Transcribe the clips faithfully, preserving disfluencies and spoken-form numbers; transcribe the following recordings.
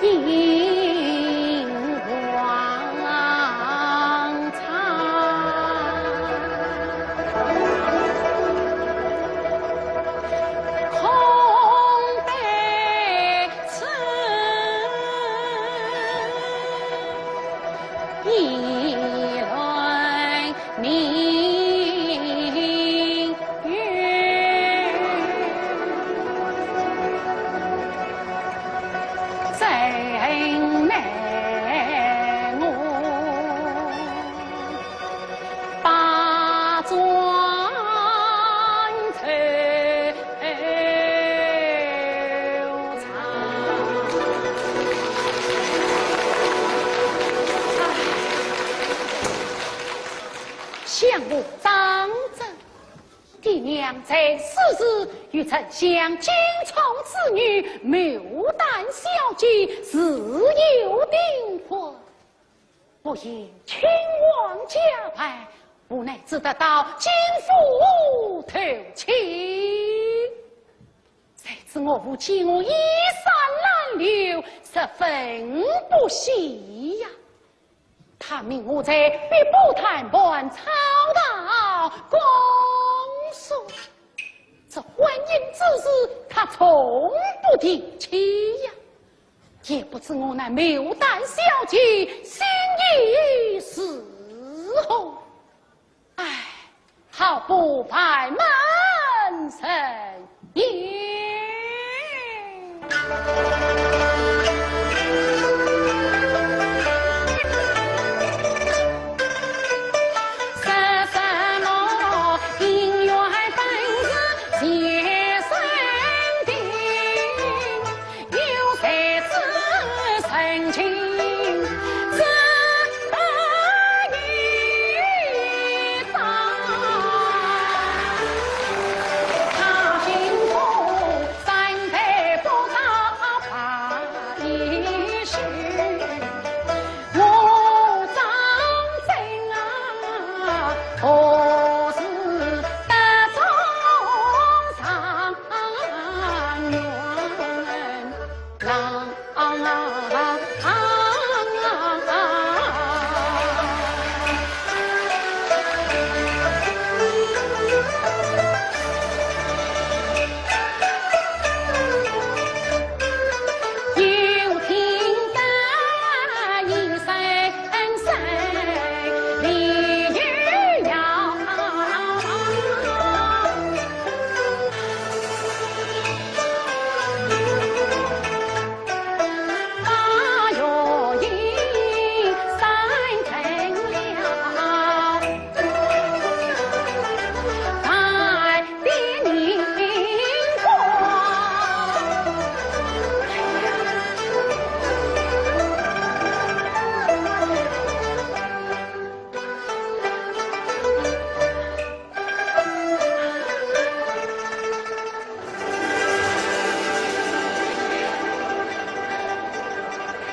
明王朝，空得此一轮明月。 怎奈我把妆成茶。想我张珍， 爹娘在世时与丞相金宠之女牡丹小姐自幼订婚，不幸亲亡家败，无奈只得到金府投亲。谁知我父见我衣衫褴褛，十分不喜呀。 他命我在碧波潭畔草堂攻书，这婚姻之事他从不提起呀。也不知我那牡丹小姐心意如何。唉， 好不烦闷人也。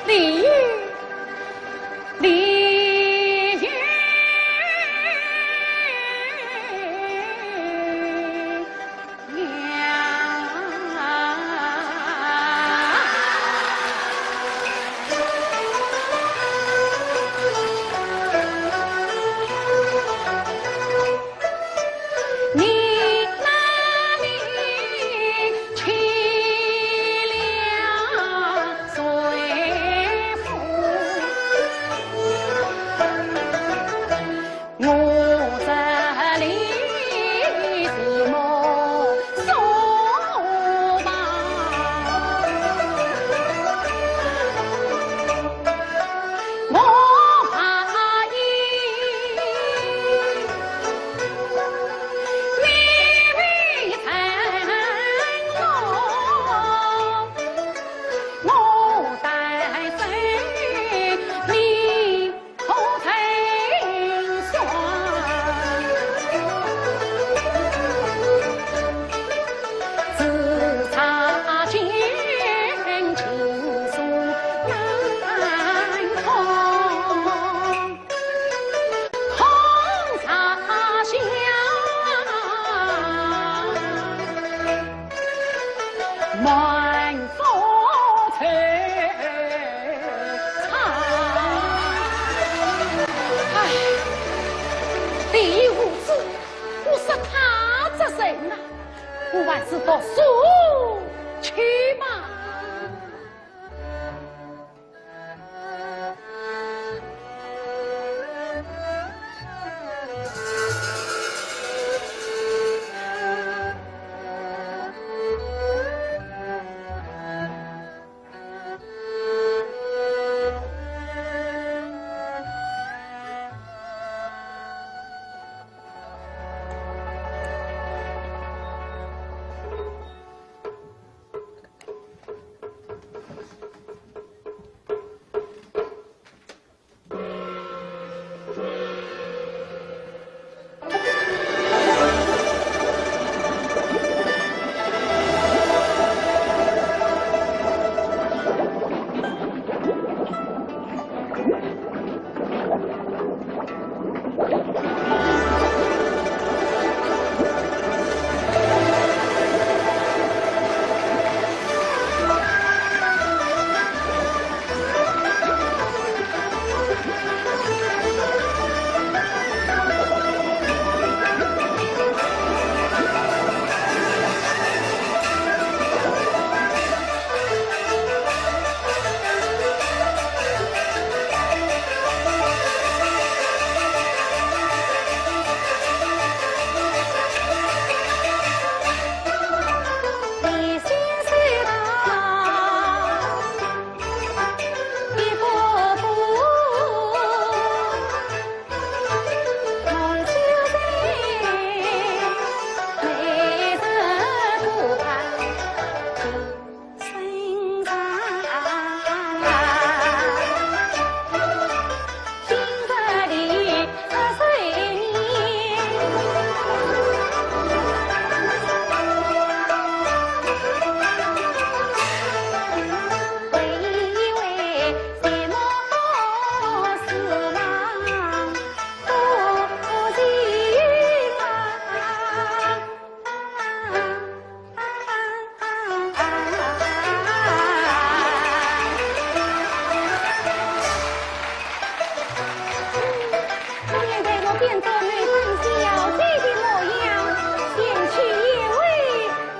李煜，李煜。是读书去嘛。我愿待我变作女扮小姐的模样，前去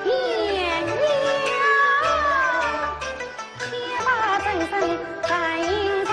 见娘。且把真身扮上。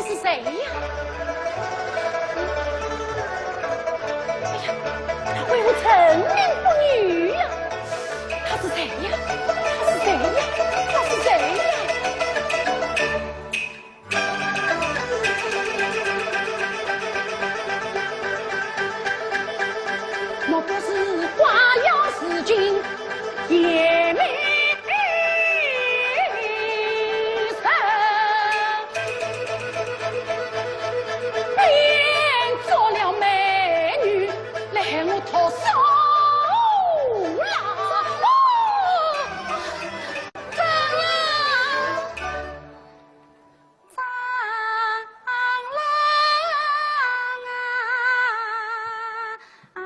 是谁呀？哎呀，她为何沉吟不语呀？她是谁呀？她是谁呀？她是谁呀？莫不是花妖是君也美人，变做了美女来和我托手啦？哦，张郎。 张郎啊，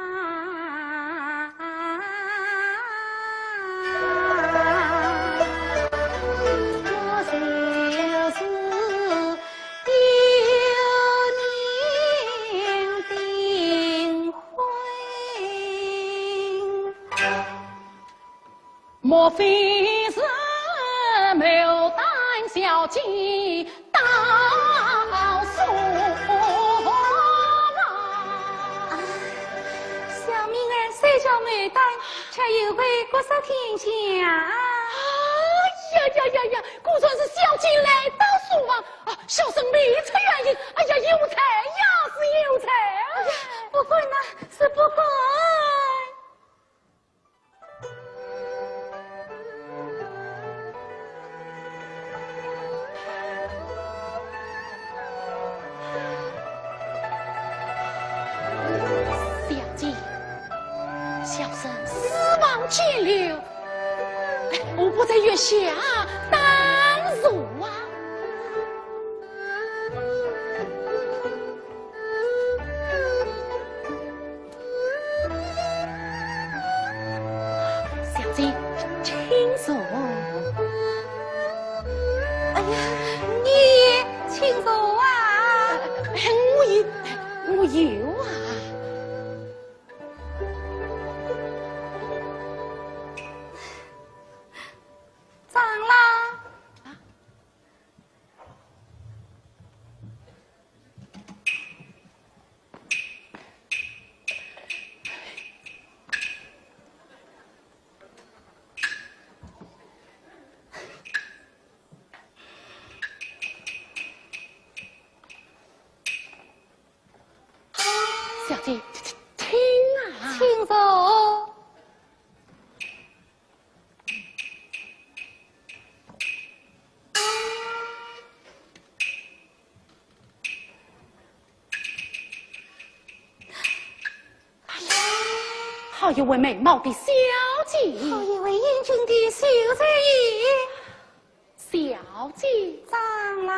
我就是有人订婚。 莫非是牡丹小姐到书房？啊，小名儿虽叫牡丹，却有违国色天香。哎呀呀呀呀，果然是小姐来到书房啊！小生未出远迎，哎呀，有才呀，是有才啊！哎呀，不敢呐，是不敢。 小姐，小生书房简陋，哎，何不在月下打坐啊？ 小姐，请坐。哎呀，你也请坐啊。哎，我有，我有啊。张郎。啊？ 小姐，请啊。请坐。 哎呀，好一位美貌的小姐。好一位英俊的秀才。小姐。张郎。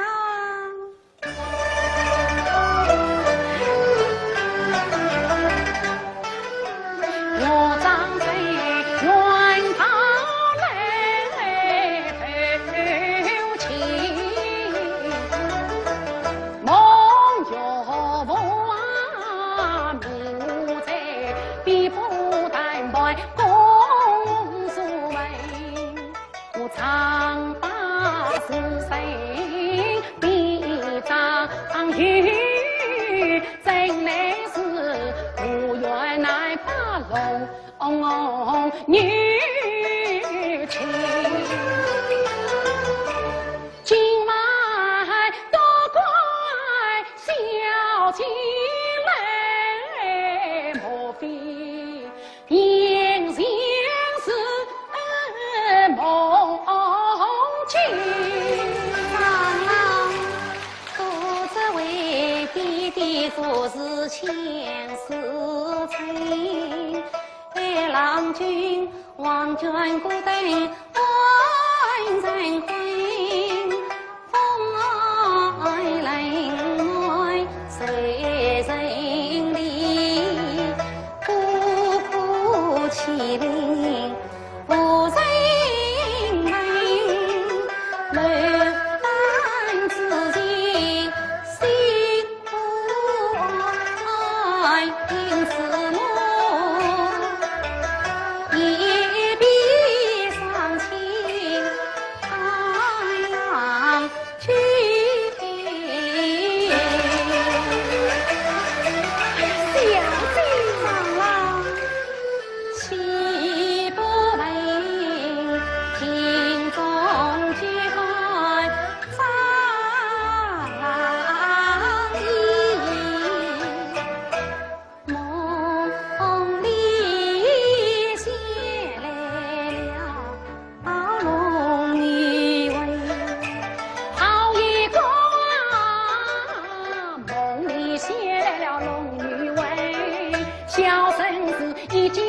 小生是一家，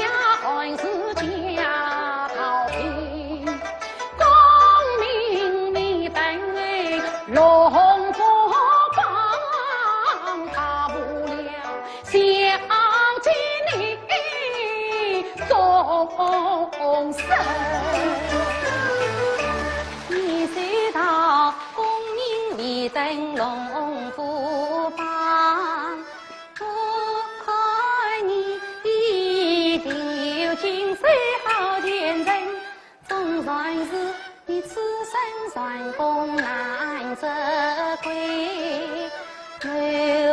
还是家道贫，功名未登，龙虎榜大不了，小姐你终身。你虽道功名未登龙虎榜， 我看你一定有经世好前程，总算是你此生蟾宫难则归。牡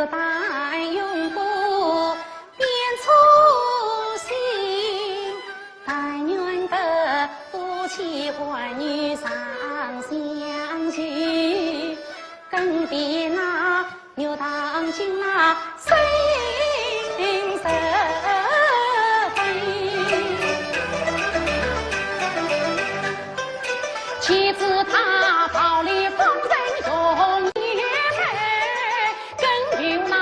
丹永不变初心，但愿得夫妻欢喜长相聚。更别那 牛郎织女心事分。岂知他桃李风尘容颜美，更有那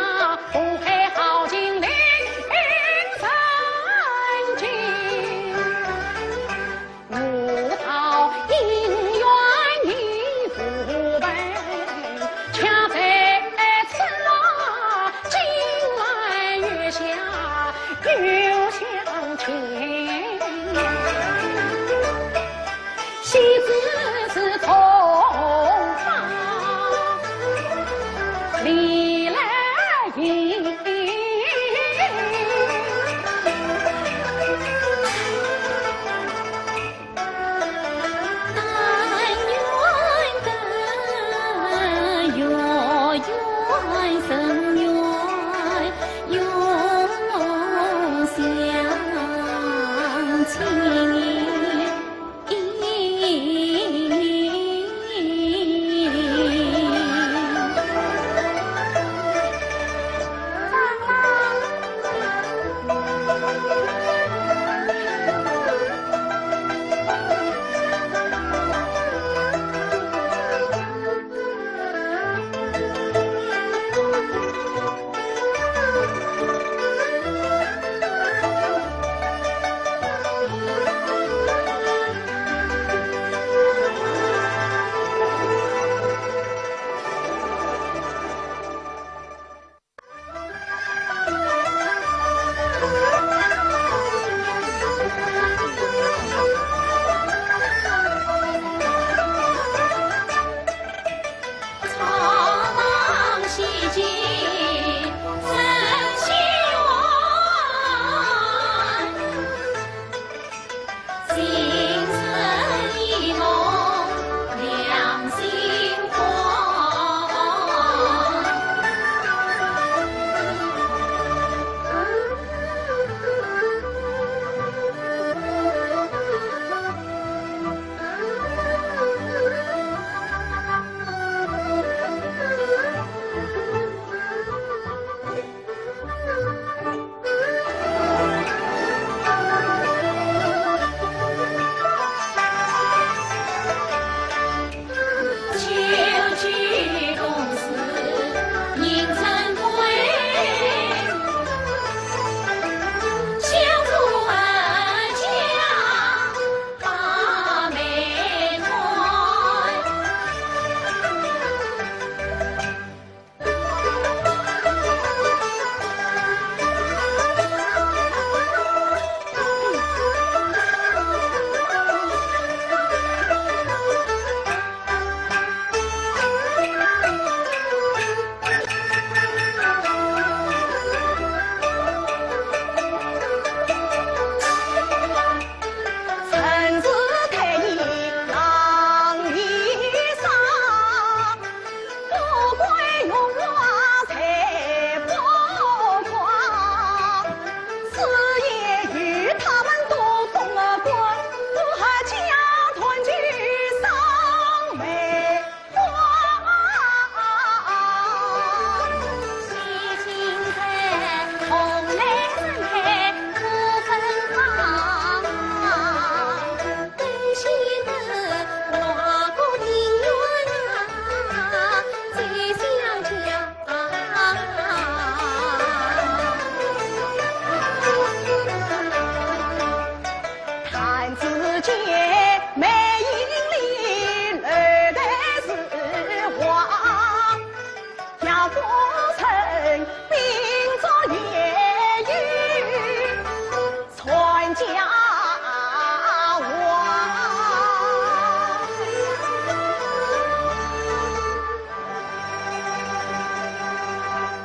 五海豪情凌人境。 我道姻缘已无凭，恰在此刻，今晚月下又相见。喜字是从发里来迎。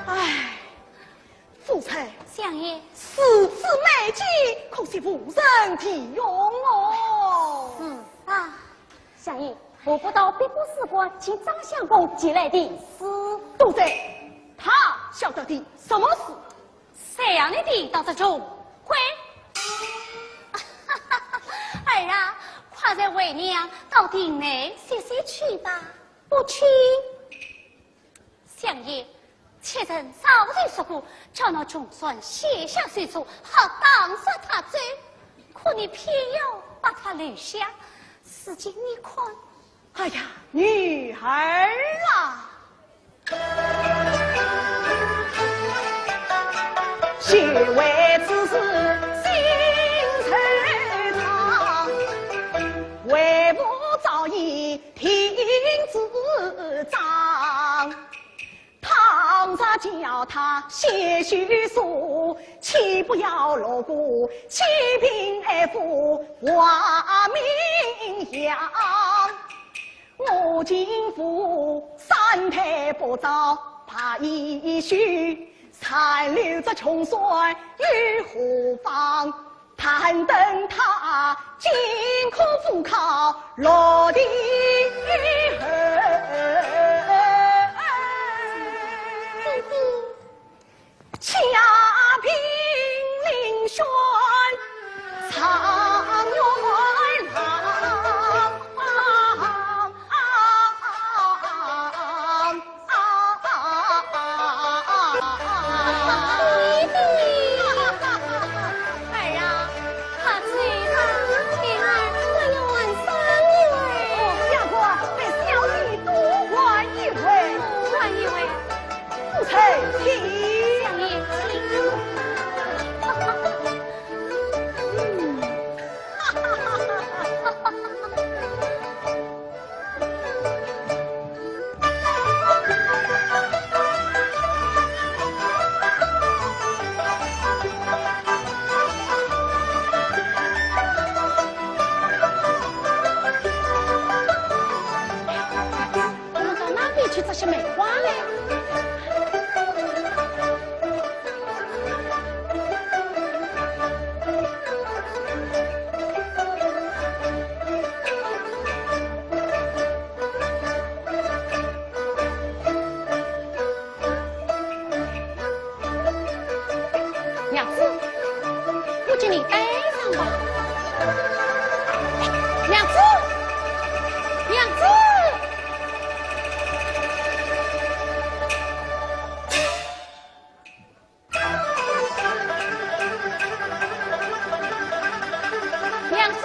哎，夫人，相爷，此次美计可是无人提用哦。是啊。 相爷，何不到别国使馆请张相公前来题诗？多嘴，他晓得题什么诗？谁让你提到这种鬼？儿啊，快随为娘到亭内歇歇去吧。不去。 相爷，妾身早就说过，叫那穷酸写下诗书，好打发他走，可你偏要把他留下。如今你看，哎呀，女儿啊！儿啊，快去吧，平儿还要还三月。哦，丫鬟，待小姐多还一回。多还一回。夫人请。相爷请。嗯。 我们到哪里去这些梅花嘞？ 娘子，我给你带上吧。娘子，娘子。 娘子！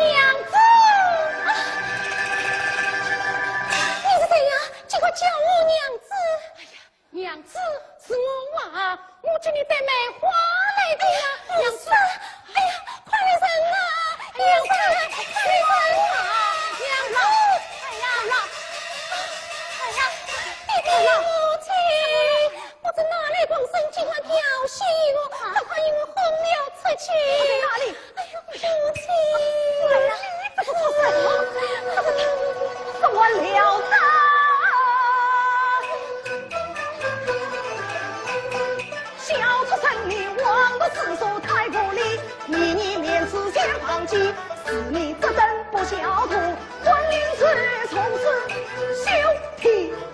娘子！啊！你是谁呀？竟敢叫我娘子！哎呀， 娘子，是我啊，我给你带梅花来的呀，娘子。哎呀，快来人啊！娘子，快来人啊！娘子，哎呀，哎呀，爹爹，母亲，不知哪来狂僧，竟敢调戏我，还要我昏迷出去。他在哪里？ 哎呦，母亲！哎呀，这个畜生，这个畜生，怎么了他？小畜生，你枉读诗书太无礼，你，你面子先忘记，是你这等不孝徒，官令是从此休提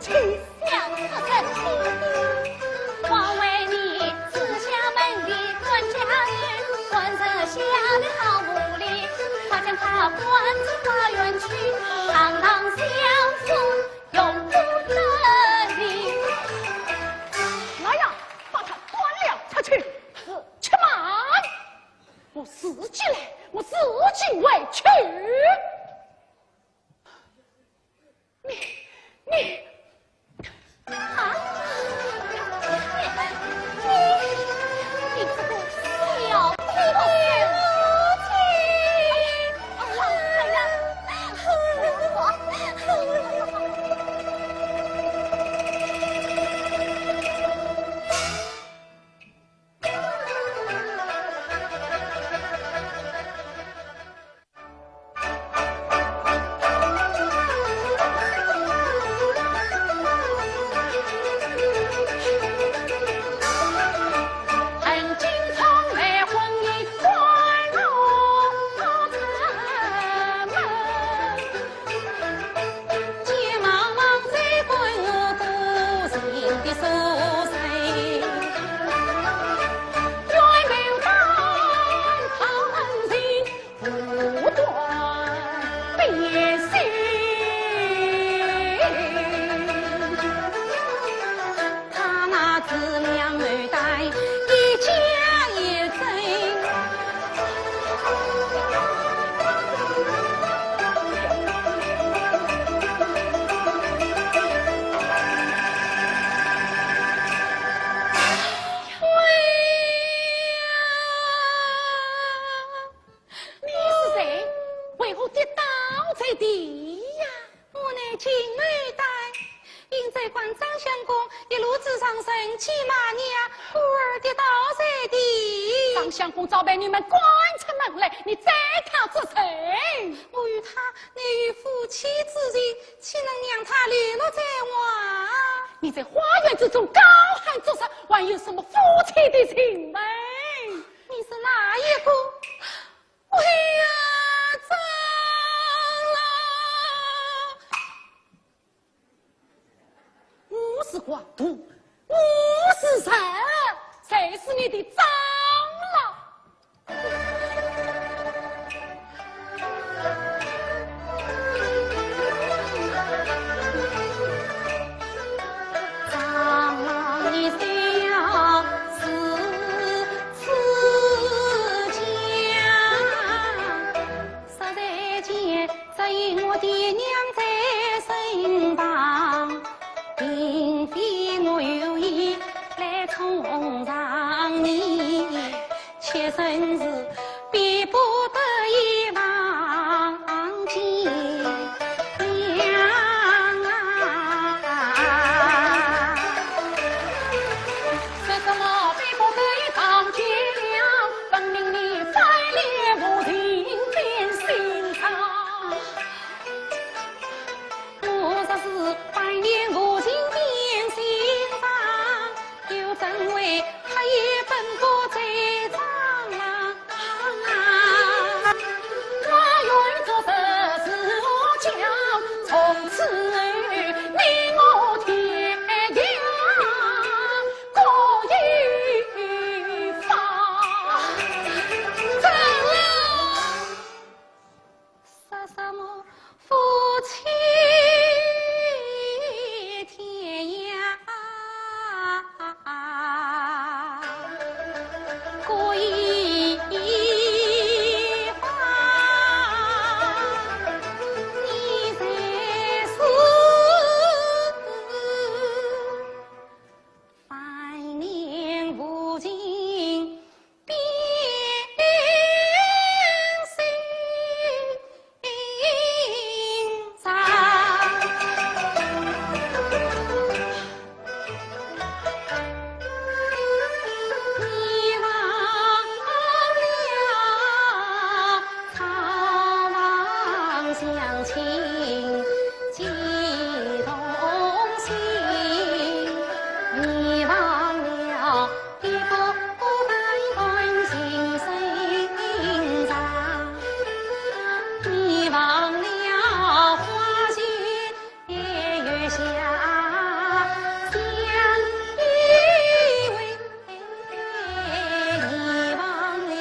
起。 小畜生，枉为你自家门第官家女，官人下的好无礼，快将她赶出花园去，堂堂相府容不得你。来呀，把她赶了出去。是。且慢，我自己来，我自己回去。 你，你，啊，你，你相公早被你们赶出门来，你再讨做甚？我与他乃有夫妻之情，岂能让他流落在外？你在花园之中高喊作甚，还有什么夫妻的情分？你是哪一个？哎呀，长老！ 我是寡徒，我是人，谁是你的长老？长老，你笑是自家。 说在前，只因我爹娘在身旁，并非我有意来冲撞你，妾身是逼不得已望见娘啊。说什么逼不得已望见娘？ 分明你翻脸无情变心肠。我若是翻脸无情变心肠，又怎会黑夜奔波追长郎？我愿做十字架，从此后你我天涯 各一方。长老，说什么夫妻天涯各一方，你才是 翻脸无情变心肠。你忘了 草房乡亲几同心，你忘了爹不不甘心生长，你忘了花前 月下相依偎，你忘了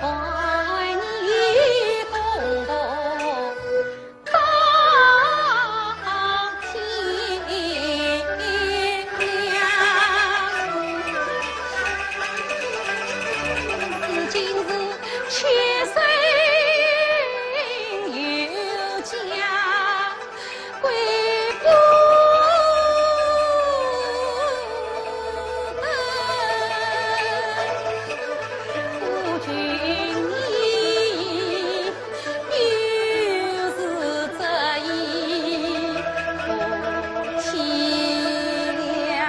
我为你共度到天亮。如今是 妾身有家，归不得夫君你，又是这一副凄凉。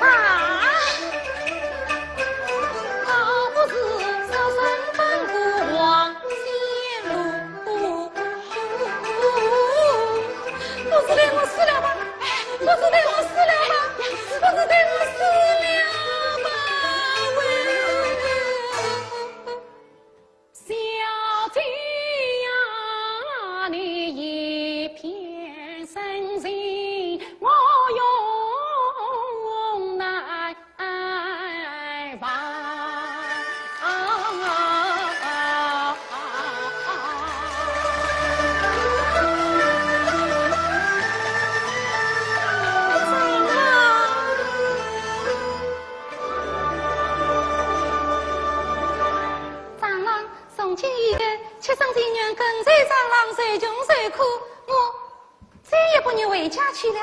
啊！倒不如说声本姑王先路。不如待我死了吧，哎，不如待我死了吧，不如待我死了吧，喂。 小姐呀，你一片深情，我永难忘。长郎， 从今以后，妾身情愿跟随长郎受穷受苦，我再也不愿回家去了。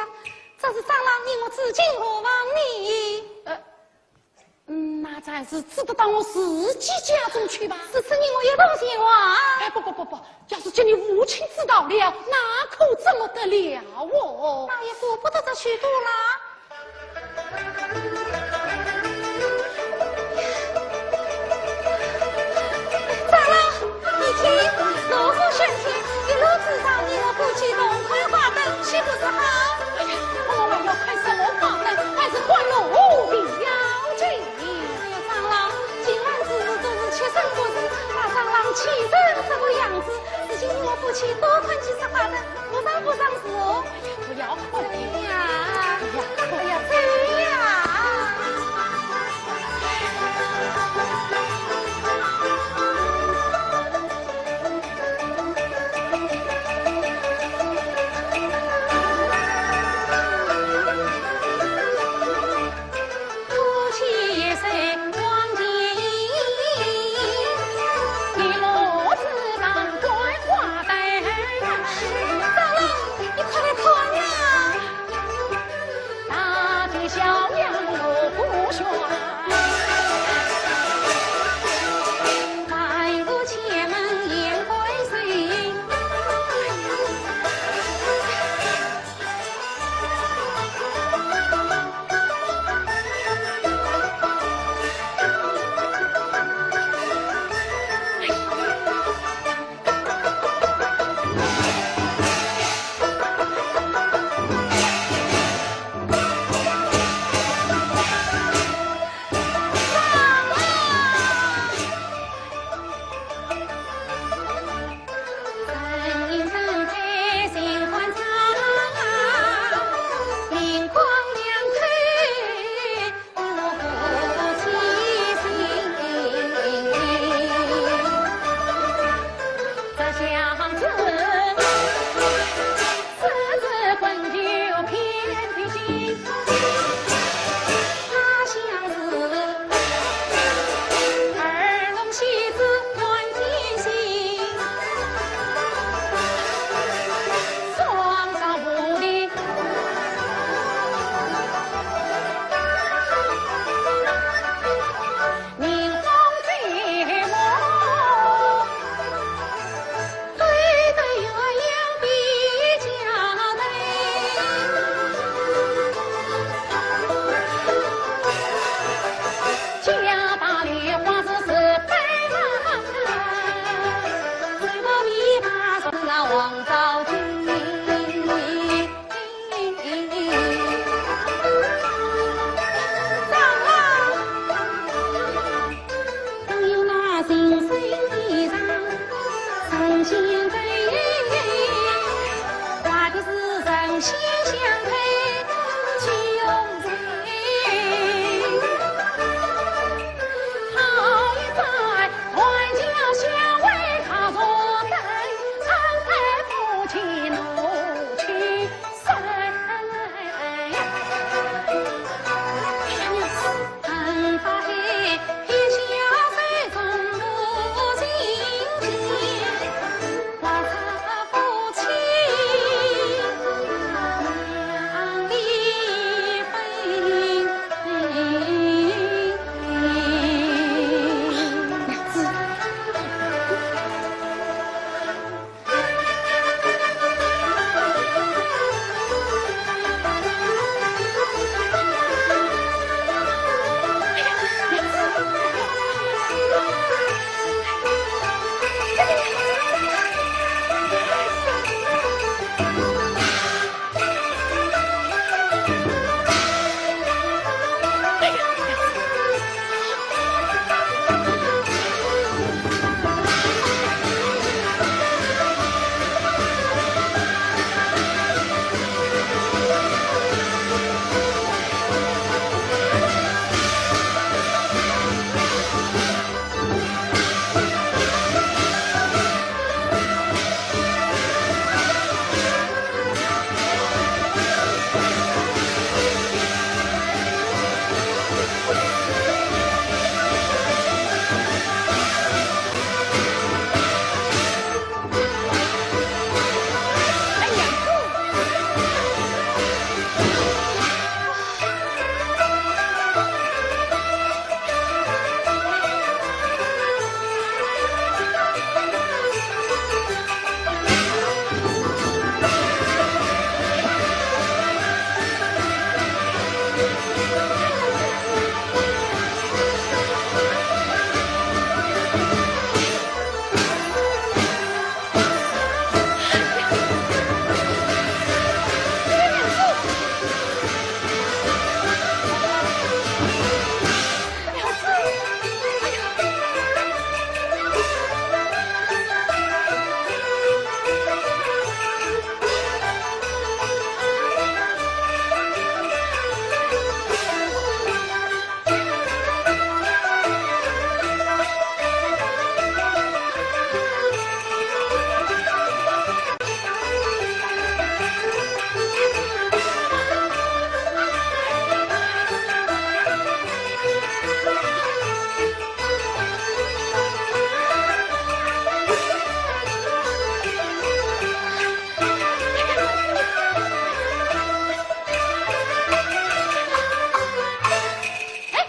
只是长郎，你我至今何往呢？呃，嗯，那暂时只得到我自己家中去吧。如此你我一同前往。哎，不不不不，要是叫你父亲知道了，那可怎么得了哦？那也顾不得这许多啦。哎呀，哎呀，走呀！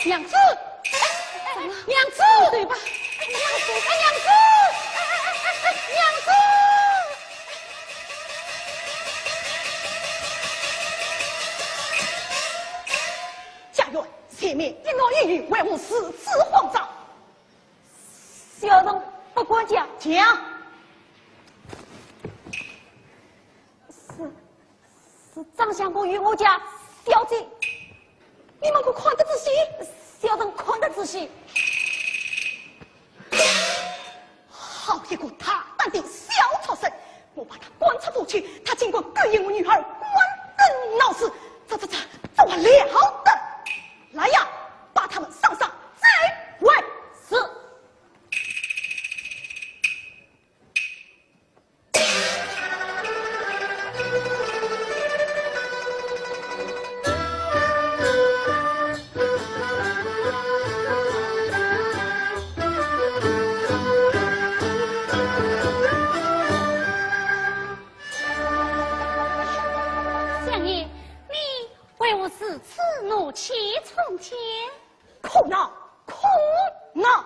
娘子，哎，哎，哎，娘子，对吧？哎，娘子，哎，娘子，哎，哎，哎，哎，娘子。家院，前面一男一女，为何如此慌张？小人不敢讲。讲。是，是张相公与我家小姐。你们可看得仔细？小人看得仔细。好一个大胆的小畜生！我把他赶出府去，他竟敢勾引我女儿关灯闹事，这这这，这还了得！来呀，把他们上上嘴为是。 相爷，你为何如此怒气冲天？ 苦恼，苦恼！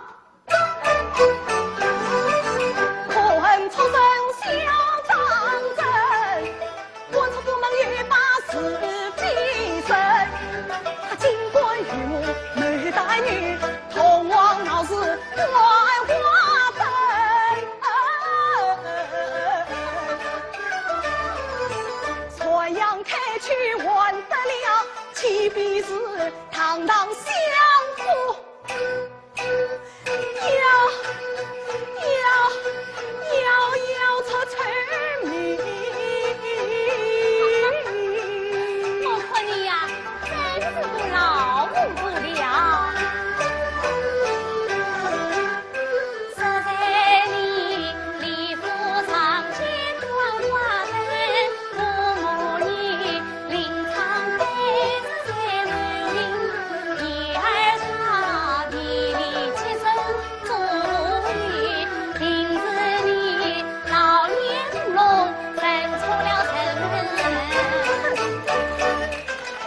可恨畜生小张真，搬出府门又把是非人。他竟敢与我谋男女，同往闹事乱花灯。传扬开去还得了，岂非是堂堂相府 要，要，要，要出丑名。我看你呀，真是不劳而获了。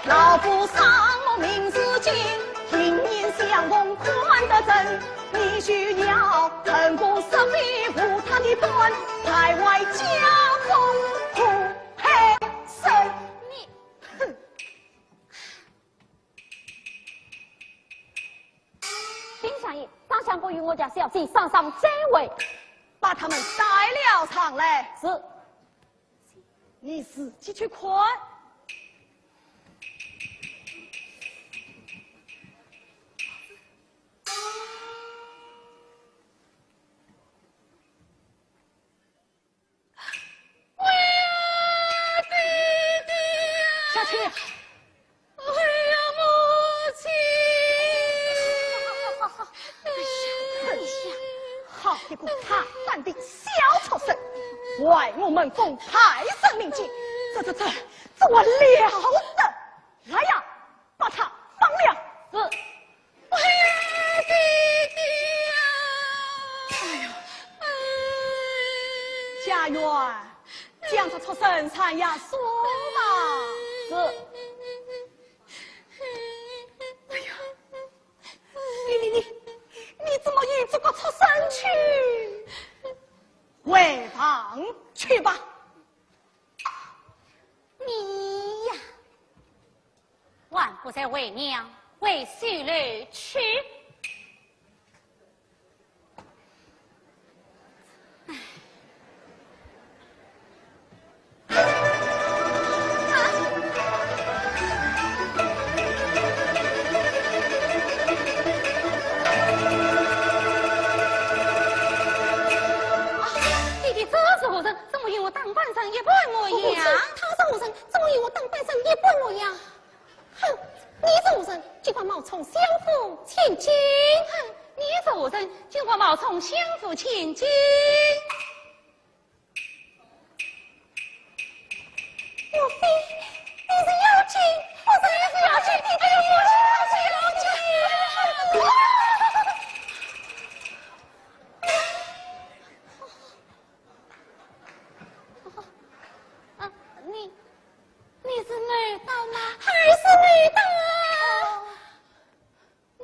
老夫双目明如镜，形影相同看得真。你休要恨我是非无他的官，败坏家风，苦害身。你，哼！ 禀相爷，张相公与我家小姐上上嘴为。把他们带了上来。是。你自己去看。 哎呀，爹爹呀！下去。哎呀，母亲！好一个大胆的小畜生，坏我门风，害人命贱，这这这，这还了得！来呀， 把他绑了。是。哎呀，爹爹呀！哎呦，家院，将这畜生缠押说吧。是。哎呀，你你你，你怎么与这个畜生去？回房去吧。你呀， 还不在为娘回绣楼去。唉。啊，爹爹，这是何人？怎么与我打扮成一般模样？何人？他是何人？怎么与我打扮成一般模样？ 哼，你是何人，竟敢冒充相府千金？哼，你是何人，竟敢冒充相府千金？莫非你是妖精？不是，你是妖精！哎呦，我是妖精！啊，你，你是美道吗？还是美道啊？哦，你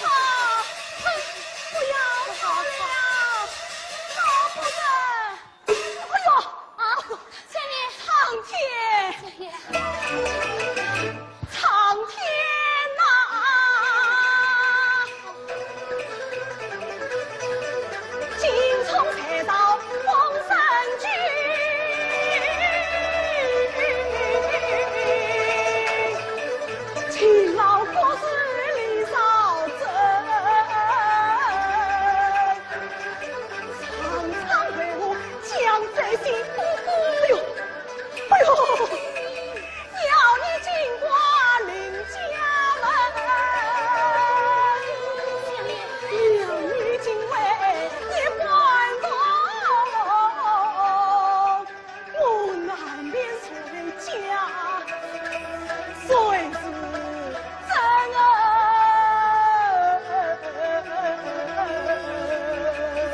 吵，哼，不要吵了，吵不得。哎呦，啊，哎呦，小姐。苍天，小姐。苍天呐！ 金钳才到风生君，勤劳国事李少珍，常常为我讲这些。哎呦，哎呦！ 要你进官领家门，要你进位也管我，我难辨谁家谁是真啊。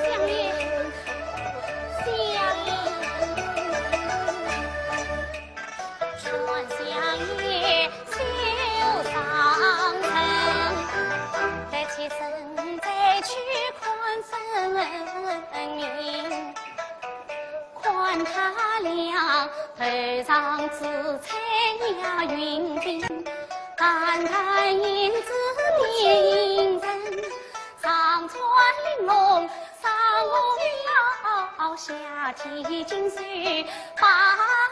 相爷，相爷。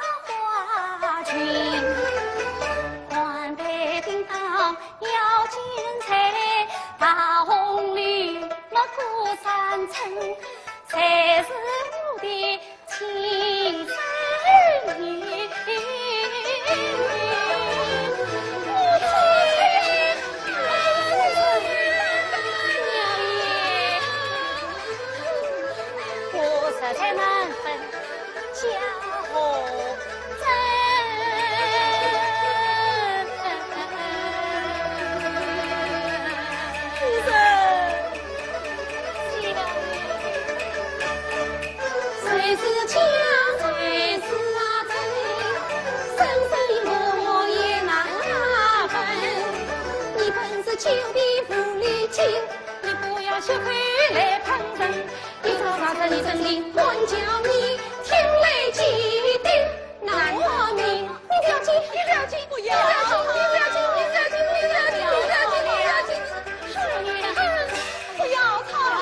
不要吵了，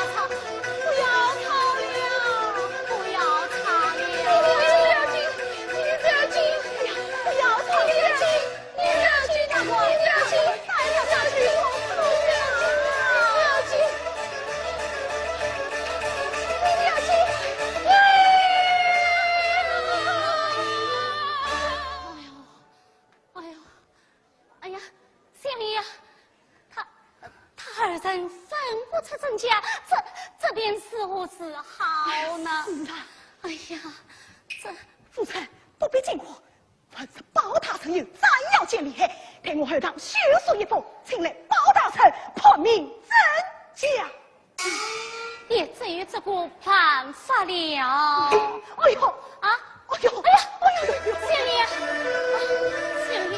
不要吵了，不要吵了，不要吵了。人分不出真假，这，这便如何是好呢？是啊。哎呀，这，夫人，不必惊慌， 凡是包大人有斩妖剑厉害，待我后堂修书一封，请来包大人判明真假。也只有这个办法了。哎呦，啊？哎呦，哎呀，哎呦，哎呦，哎呦。小爷，啊，小爷。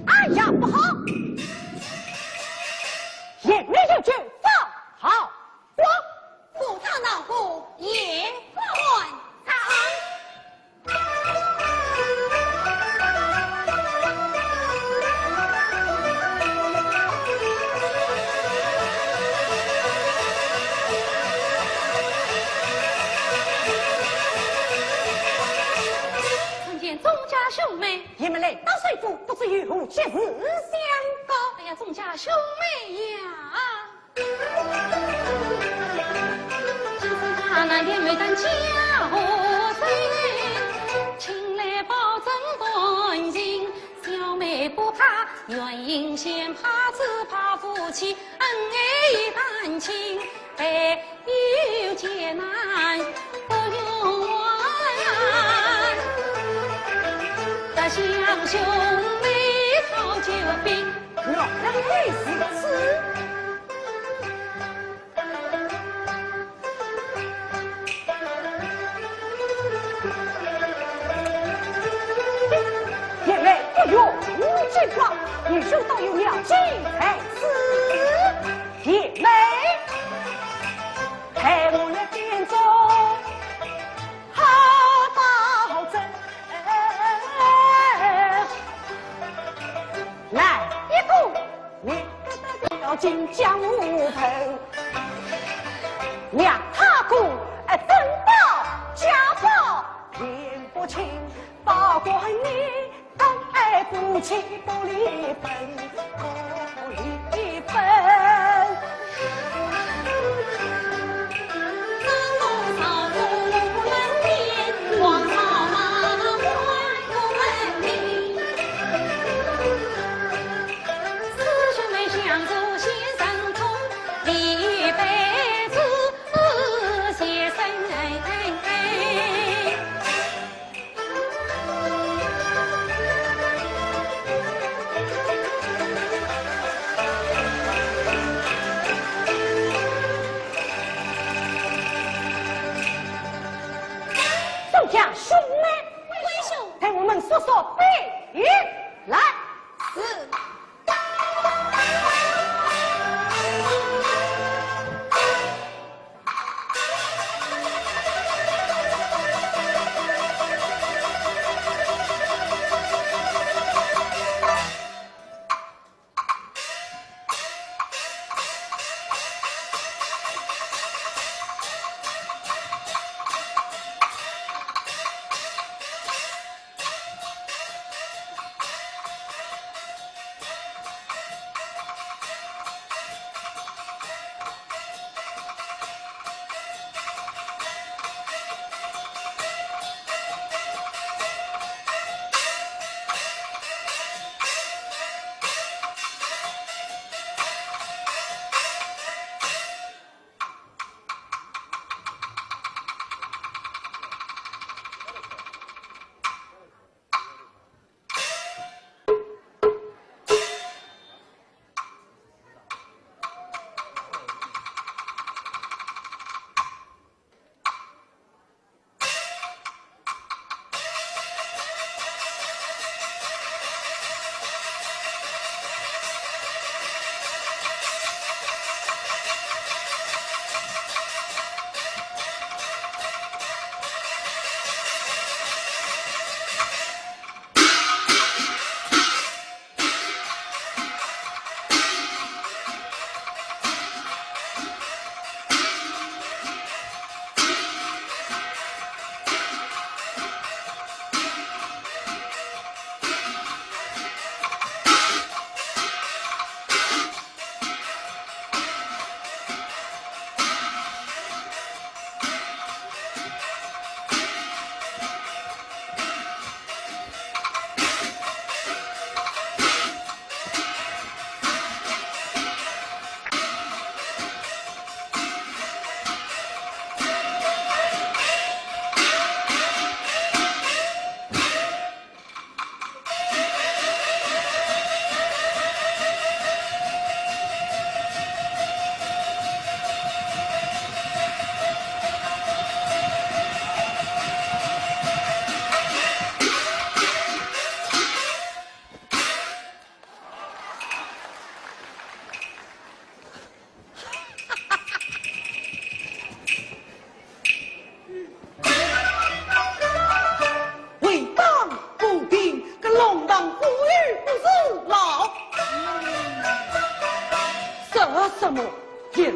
哎呀，不好！贤内有旨，放好我。不打恼火，言官长。 参见众家兄妹。你们来到谁府，不知有何急事相告？哎呀，众家兄妹呀！ 原来如此。 贤内不用惊慌，愚兄倒有妙计在此。贤内，待我来变作好宝贝。 来一个，你个个要进江湖盆，让他个哎珍宝家宝听不清，保管你当爱不起玻璃粉，玻璃粉。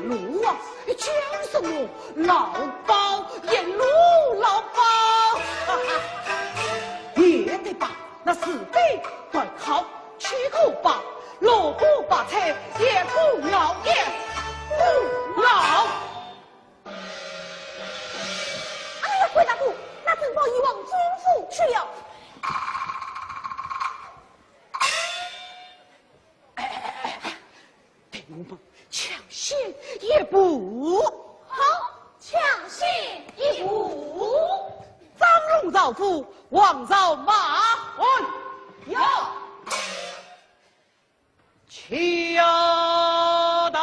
路啊，讲什么老包，沿路老包。哈哈，也对吧？那是非对好，岂可包？萝卜白菜也不熬，也不熬。哎呀，关大哥，那珍宝已往军府去了。 哎，哎，哎，哎，待我们抢先一步。好，抢先一步。张龙赵虎，王朝马汉。有。驾到。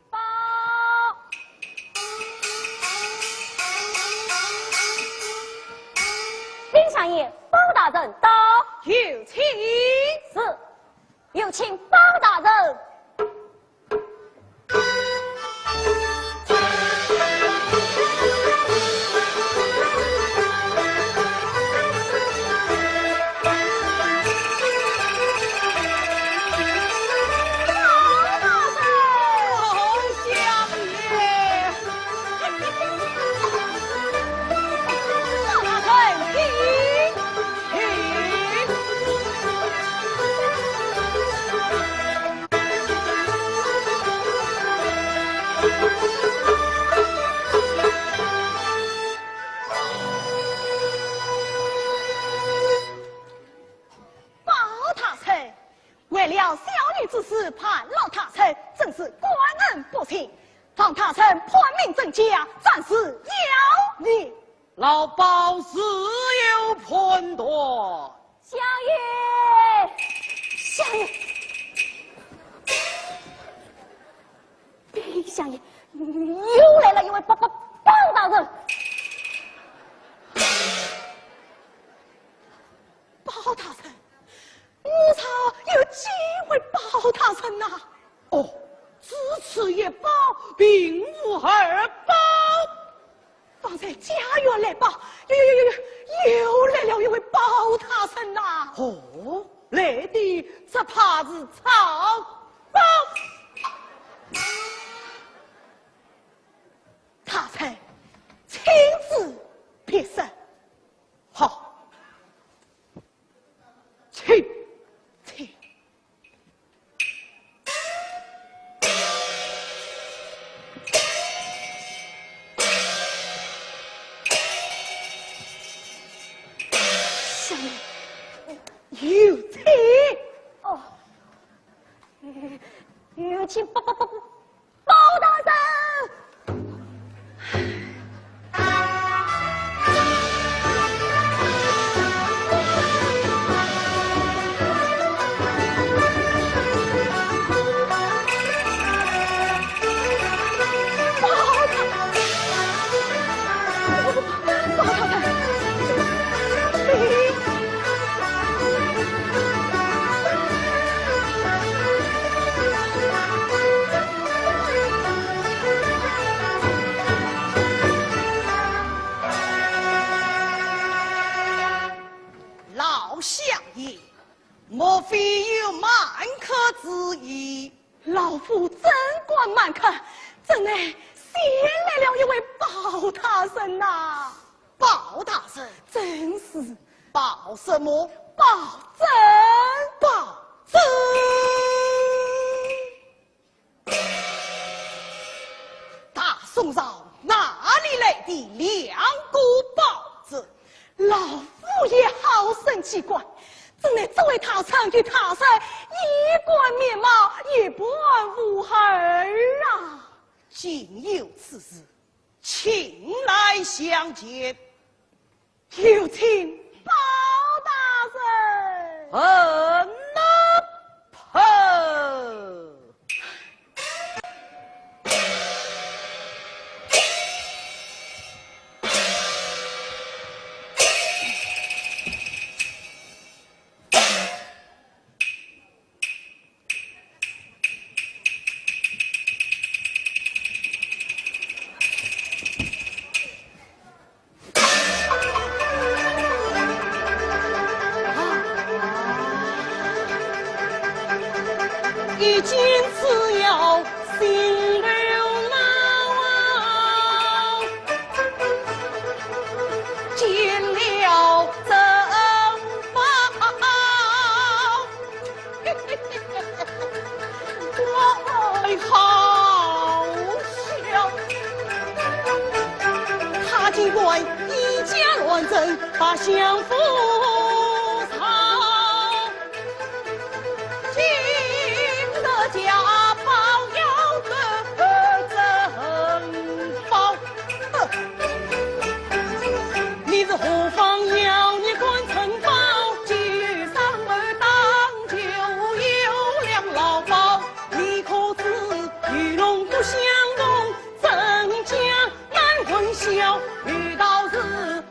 报。禀相爷，包大人到。有请。是，有请包大人。 包大人，为了小女之事，潘老大人真是感恩不尽。方大人判明真假，暂时饶你。 老包自有判断。相爷，相爷，禀相爷，又来了一位包，包，包大人。包大人，我朝有几位包大人呐？哦，只此一包，并无二包。 方才家院来报，又，又，又，又，又来了一位包大人呐。哦，来的只怕是曹包。大人，请旨批示。好。请，请。 相爷，有请。哦，有请包，包，包，包大人。 老相爷，莫非有瞒客之意？老夫怎敢瞒客，怎奈先来了一位包大人呐。包大人？正是。包什么？包拯。包拯？ 大宋朝哪里来的两个包拯？老夫也好生奇怪，怎奈这位大臣与大嫂一般面貌，一般武艺啊！竟有此事，请来相见。有请包大人。嗯呐，哼。 一见此邀心头恼啊，见了怎么怪好笑。他竟敢以假乱真，把相府藏。今日家宝要得珍宝，你是何方妖孽敢珍宝？既有赏物当就有两老包，你可知与龙不相同，真假难混淆。有道是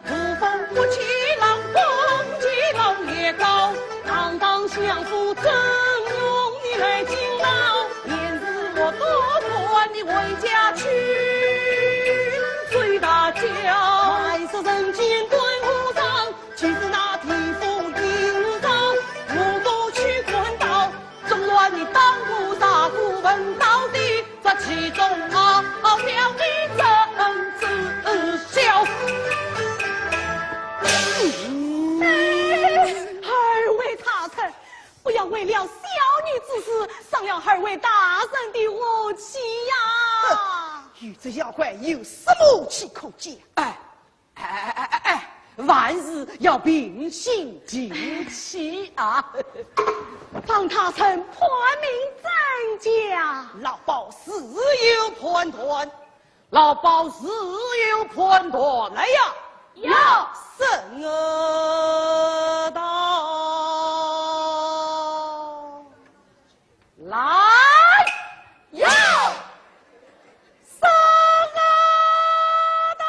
无风不起浪，风起浪也高。堂堂相府怎容你来惊扰？言是我多管你回家去。醉大叫。还是人间断无常，岂是那地府阴曹？我不去管道，纵然你当我杀个问到底，这其中奥妙的真知晓。哎，二位大臣，不要为了小女之事，伤了二位大人的和气呀！哼，与这妖怪有什么气可讲？哎，哎哎哎哎哎，万事要平心静气啊！方大人，判明真假？老包自有判断。 老包自有判断。来呀！有。审啊道。来呀！审啊道。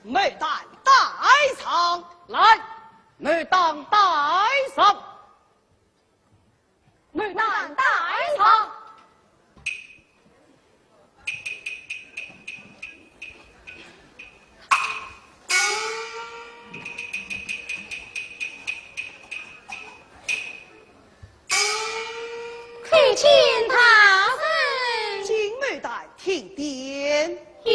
牡丹带上。来，牡丹带上。 牡丹带上。叩见大人。金牡丹，听典。咦？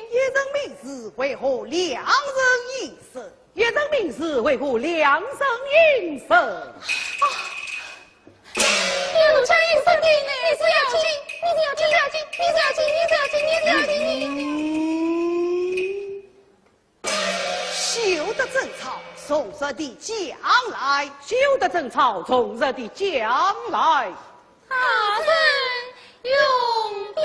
一人名字，为何两人应声？ 一人名字，为何两人应声？啊，一路相应声的，你是妖精，你是妖精，妖精，你是妖精，你是妖精，你是妖精，你是妖精。嗯，休得争吵，从实地讲来。休得争吵，从实地讲来。 大人容禀。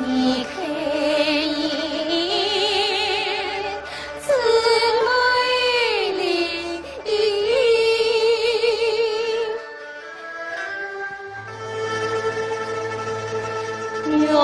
你看一枝梅林，月红。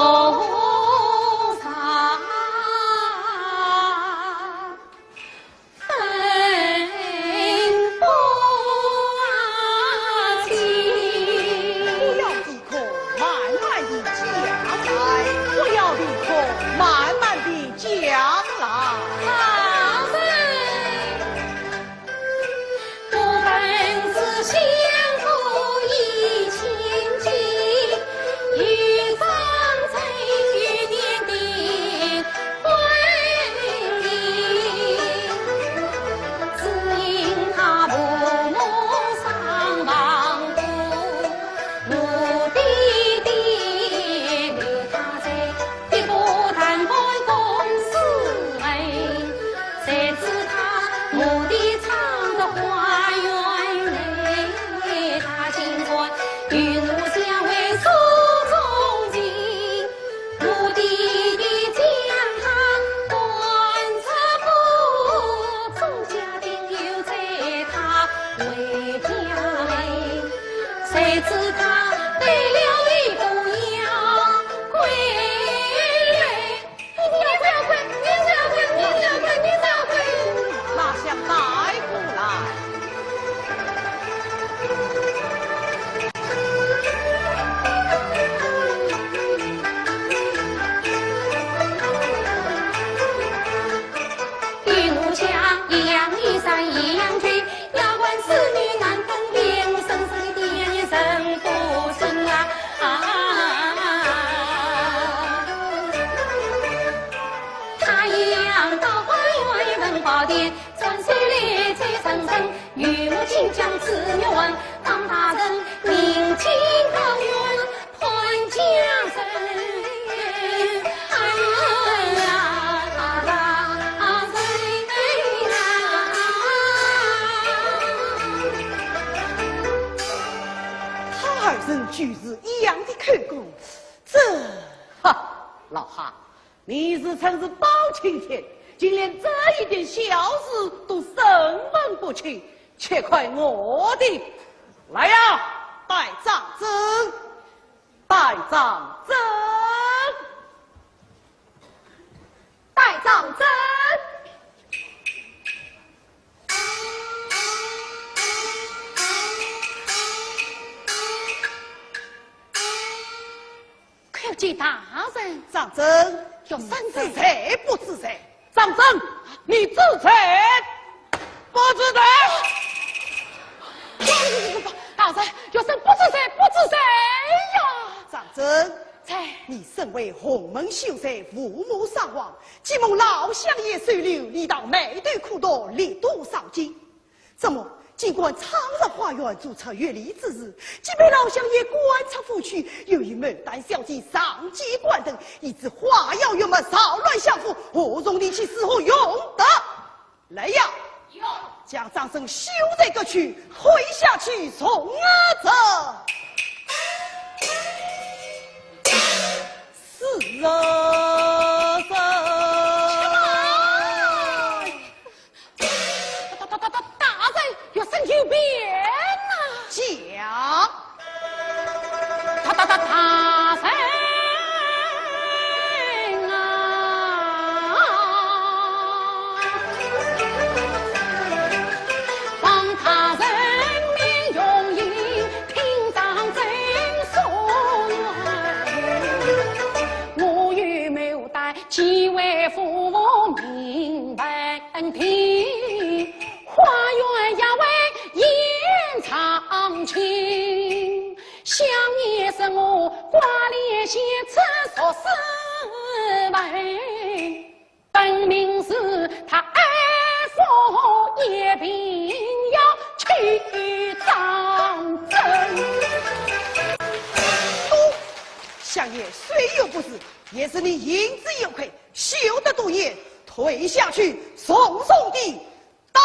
哪想带过来？他二人居住一样的口供，这……哈，老汉，你自称是包青天，竟连这一点小事都审问不清，且看我的！来呀，带状证，带状证，带状证。 叩见大人。状证，有甚事？知罪不知罪？状证，你知罪不知罪？大人，学生不知罪，不知罪呀！状证，在。你身为洪门秀才，父母双亡，既蒙老相爷收留，你倒埋头苦读，力图上进。 怎么，尽管昌乐花园做出越礼之事，既被老相爷赶出府去，又与牡丹小姐上街观灯，以致花妖月貌扰乱相府，何从你去，是何用得？来呀，有。将状证休再革去，退下去从啊这。是啊，是。 大大大大大人，学生有辩呐！讲。大大大大人啊！望大人明容言，听状证诉冤。我有牡丹寄回父母明白。 听花园夜未演唱情，想你是我挂念牵扯昨日晚，本命是他爱父也并要去当真。哦，相爷虽有不是，也是你言之有愧，休得多言，退下去，重重地 打。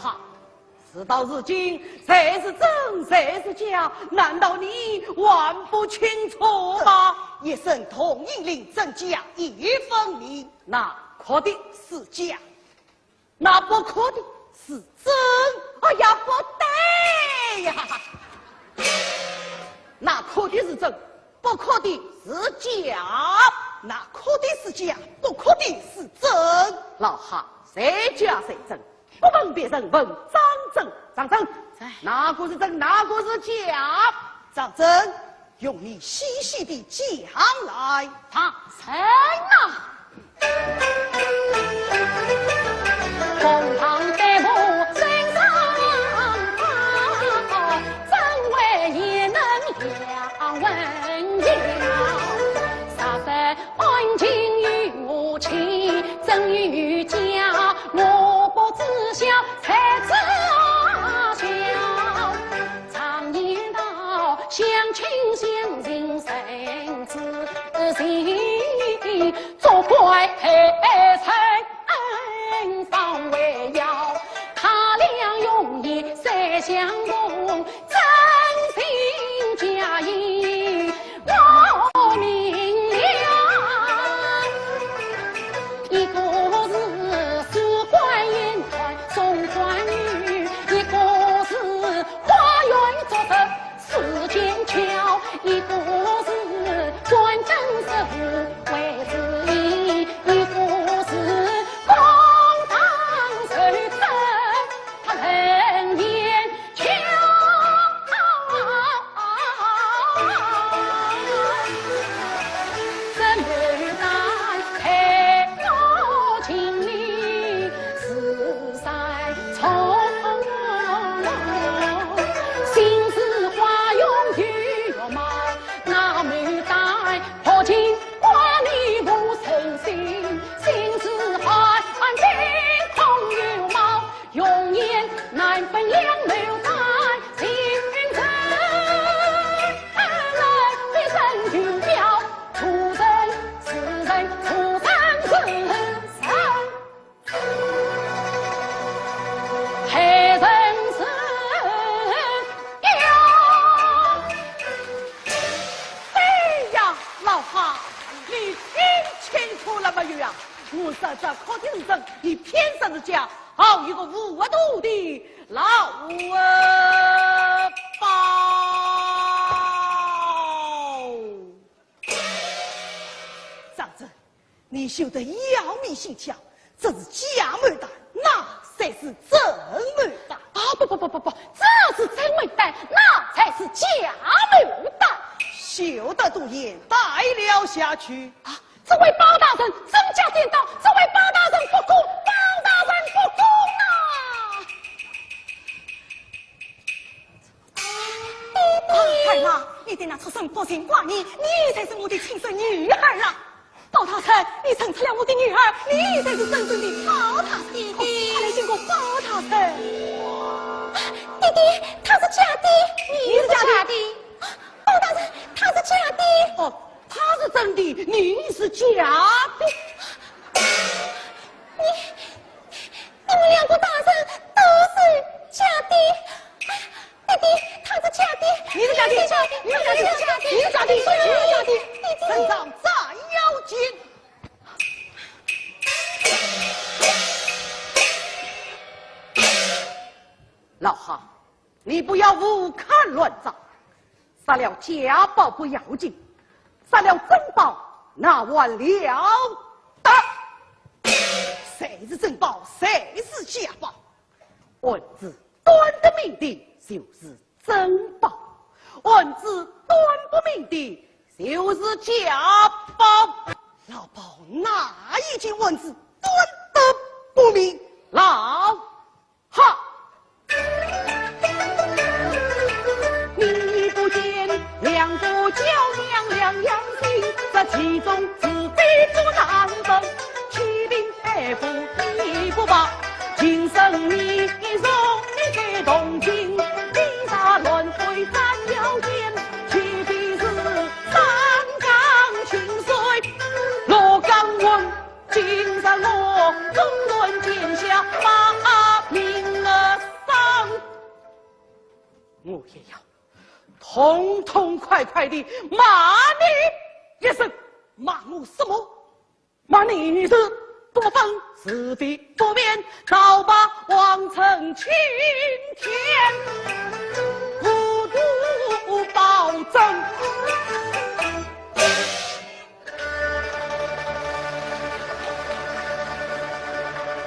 哈，事到如今，谁是真，谁是假，难道你还不清楚吗？一声铜印令，真假已分明。那刻的是假，那不刻的是真。哎呀，不对呀！那刻的是真，不刻的是假。那刻的是假，不刻的是真。老哈，谁假谁真？ 不问别人，问张真。张真，在。哪个是真，哪个是假？张真，用你细细地讲来。张真呐！公堂对簿审上报，真伪也能两问了。啥人 案情与我讲，真与假，我不知晓才知晓。常言道，相亲相近，生知情，做官后生方为要。他俩容易三相同， 真情假意我明了。一个是书馆言谈送官女，一个是花园作乐似剑桥，一个是专政事务为之意，一个是公堂受审 他冷眼瞧。这牡丹配我情理，是在从容。心似花容月貌，那牡丹 薄情寡你无诚心，心似寒冰空有貌，容颜难分两牡丹情深。来，别人云飘，初生是人，初生是人。 害人之有。哎呀，老哈，你听清楚了没有呀？我说这刻的是真，你偏说是假，好一个糊涂的老包！张真， 你休得妖迷心窍，这是假牡丹，那才是真牡丹。啊，不不不不不，这是真牡丹，那才是假牡丹。休得多言，带了下去。啊，这位包大人真假颠倒，这位包大人不公，包大人不公啊！ 弟弟。啊，孩儿啊，你对那畜生薄情寡你，你才是我的亲生女儿啊！包大人，你认出了我的女儿，你才是真正的包大人。弟弟。快来见过包大人。弟弟，她是假的。你是假的。包大人，她是假的。哦，她是真的，你是假的。你， 你们两个大人都是假的。弟弟，她是假的。你是假的，你是假的，你是假的，你是假的，你是假的。弟弟。胜仗斩妖剑。老哈，你不要胡看乱造。 杀了假包不要紧，杀了真包那还了得？谁是真包，谁是假包？案子断得明的就是真包，案子断不明的就是假包。老包哪一件案子断得不明？老 哈！你不见两个娇娘两样形，这其中是非不难分。欺凌爱护你不报，情深意重你最动情，你杀乱非斩妖剑，岂非是三江清水落江文？ 今日我总论天下法我也要痛痛快快地骂你一声。骂我什么？骂你是多分是非不免，倒把皇城青天糊涂暴政。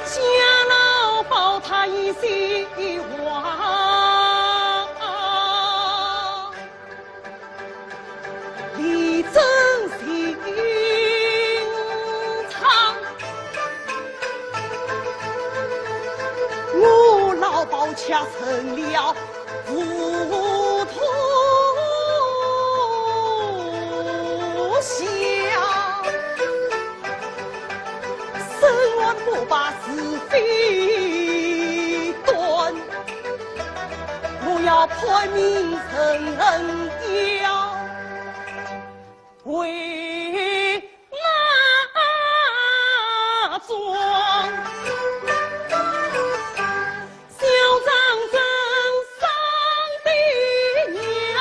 想老包他一席话，力争心肠。我老包却成了 糊涂相，生活不把是非端，我要判明人要 为哪桩？小张真生的娘，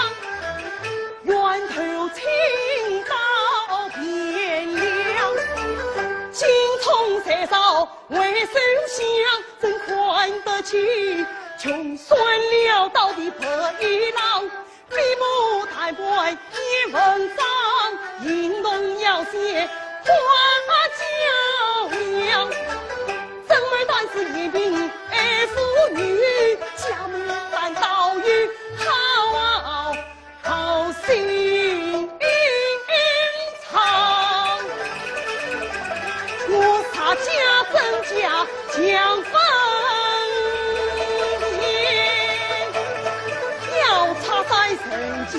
冤头请到汴梁，青葱柴烧为首相，怎看得起穷酸潦倒的白衣郎。 闭目谈判一文章，行动要写花轿娘。怎么但是言兵爱妇女，家门难倒有好，好心肠。我杀家增加 将分明，要插在人间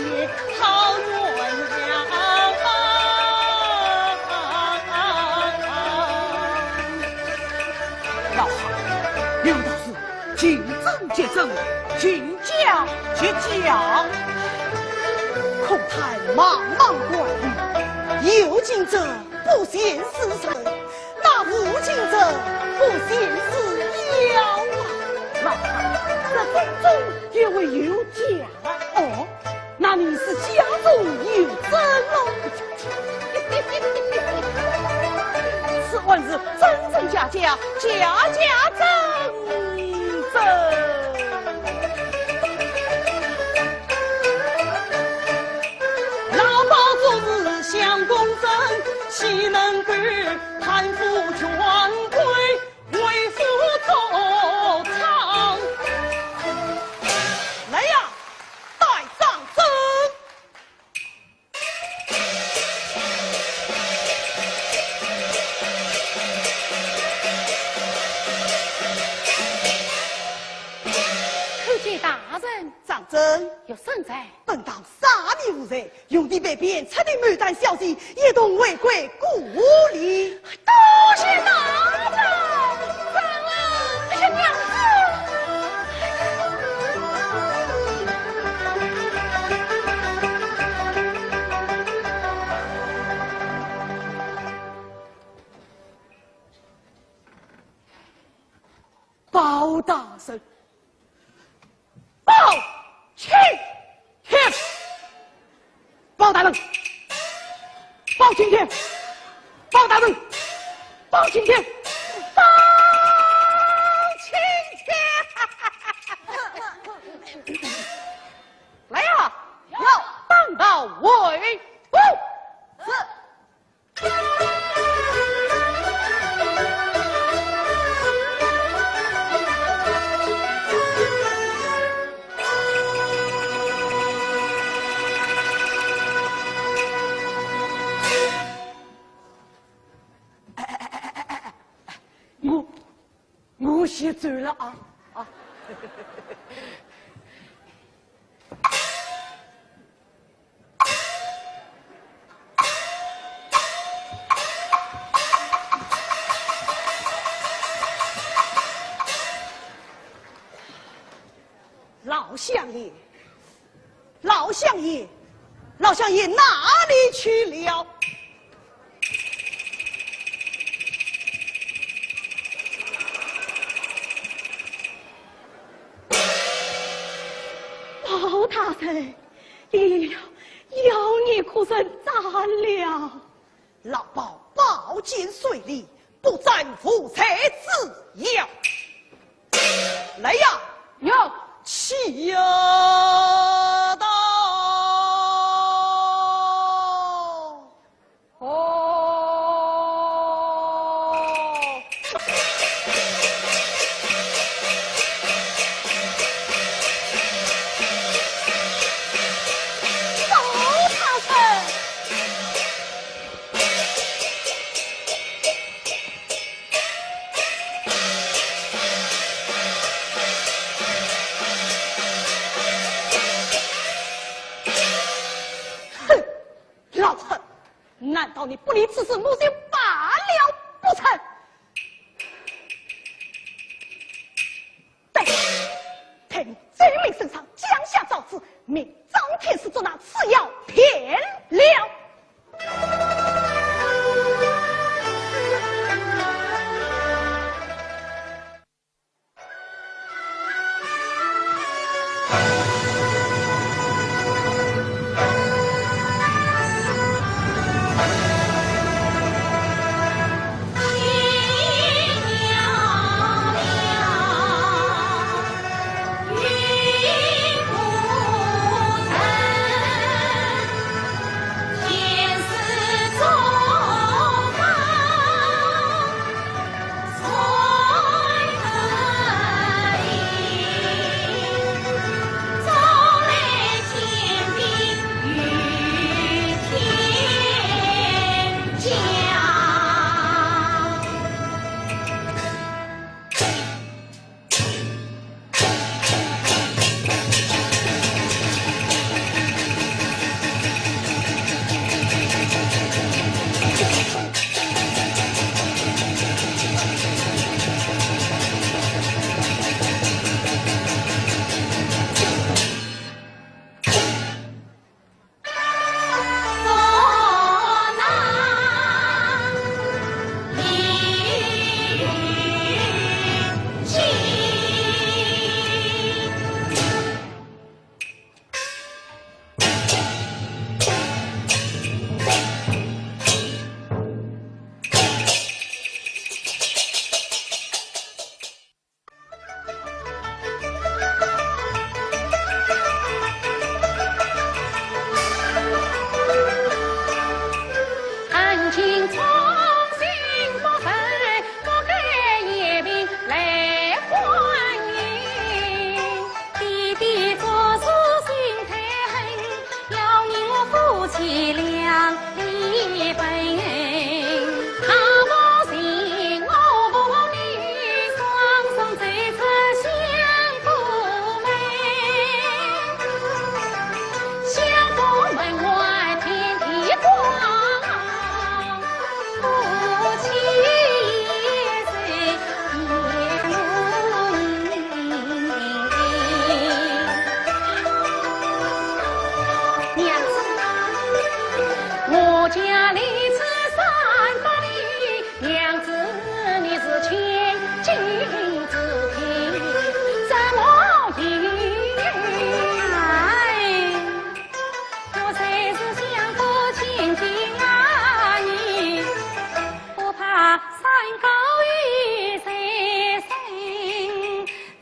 好鸳鸯。老汉，有道是近征即征，近剿即剿。可叹茫茫关羽，有近者不嫌事成， 那无近者不嫌事小啊。老汉，这当中也未有假。哦，那你是假中有真喽。此案是真真假假，假假真真。老包做事想公正，岂能够 贪腐权贵，为虎作伥。来呀，带张正！叩见大人。张正。有甚哉？本当杀你无罪， 用你被骗出的牡丹小姐一同回归故里。多谢大人，张郎娘子。包大人， 包青天！包大人！包青天！包大人！包青天！包青天！来呀！有！当朝回府。是。 我，我先走了啊，啊。 老相爷，老相爷，老相爷哪里去了？啊，大人，要，要你可曾斩了？老包宝剑碎裂，不斩无罪之冤。来呀，有。起呀！到。 哦。赵大人。哼！ 老贼，难道你不理此事母亲罢了不成？对，在你这名身上降下诏子，命张天师捉拿此妖骗了。 娘子，我家来自山包里，娘子你是千金之体，怎么应？哎，我虽是乡下千金啊，你不怕山高有山深，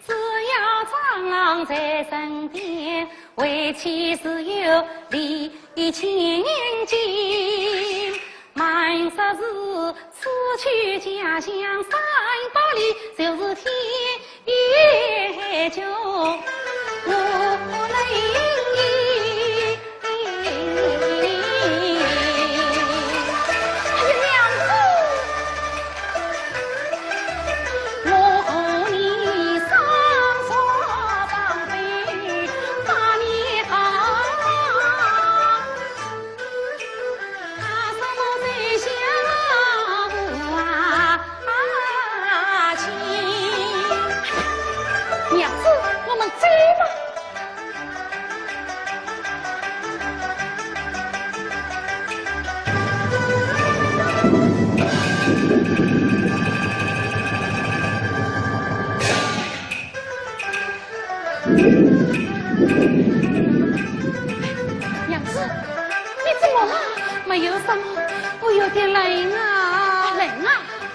只要丈郎在身边， 为妻自有礼千金。瞒说是此去家乡山包里，就是天涯就无人。哎呀，娘子！ 娘子，我们走吧。 娘娘子，你怎么了？没有什么，我有点冷啊。冷啊？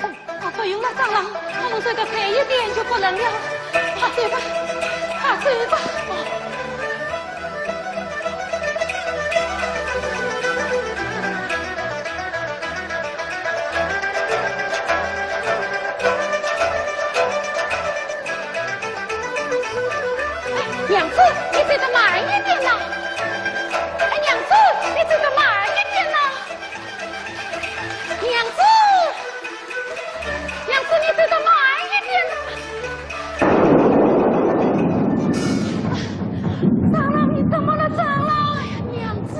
哦，哦，不用了，长老，我们走得开一点就不冷了。快走吧，快走吧。哦。 娘子，你走得慢一点呐！哎，娘子，你走得慢一点呐！娘子，娘子，你走得慢一点呐！长老，你怎么了，长老？哎呀，娘子，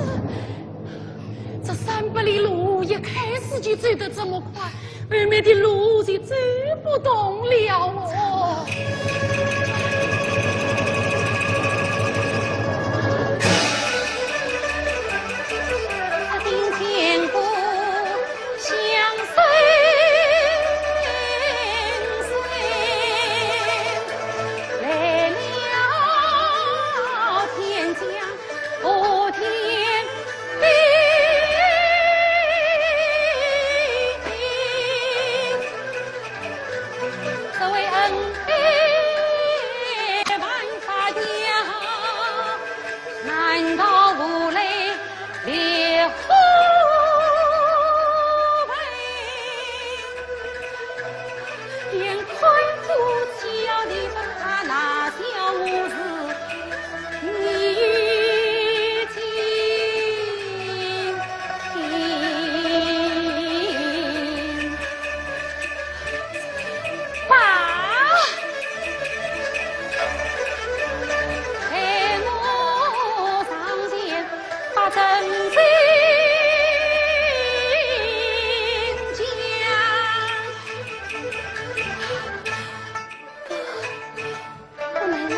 这三百里路一开始就走得这么快， 后面的路就走不动了哦。不能啊！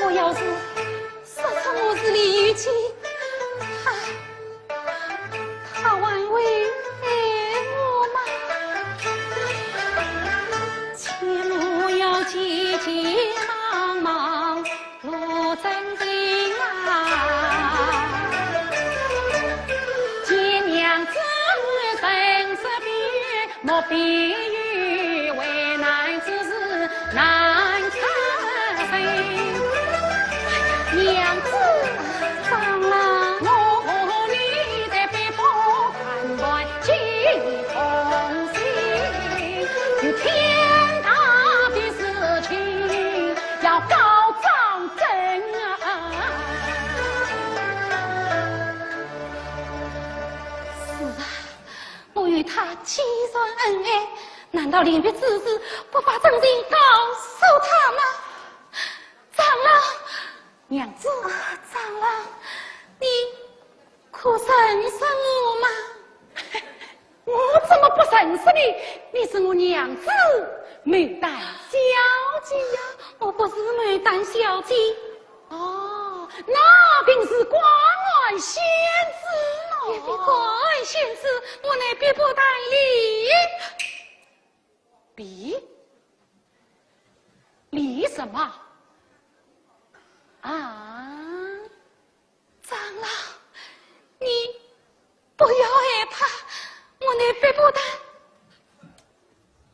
我要是说出我是李玉姐，她，她还会爱我吗？前路要急急忙忙，路真情啊！见娘子人身边， 莫避于为难之事难出声。娘子，长老，我和你在北坡谈判，情同心，有天大的事情要告状证啊！是啊， 我与她既然恩爱，难道临别之时不把真情告诉她吗？长老，娘子。啊，长老，你可认识我吗？我怎么不认识你？你是我娘子，牡丹小姐呀。我不是牡丹小姐。 哦，那定是广安仙子喽。也非广安仙子，我乃碧波潭李……碧？李什么？啊？长老，你不要害怕，我乃碧波潭，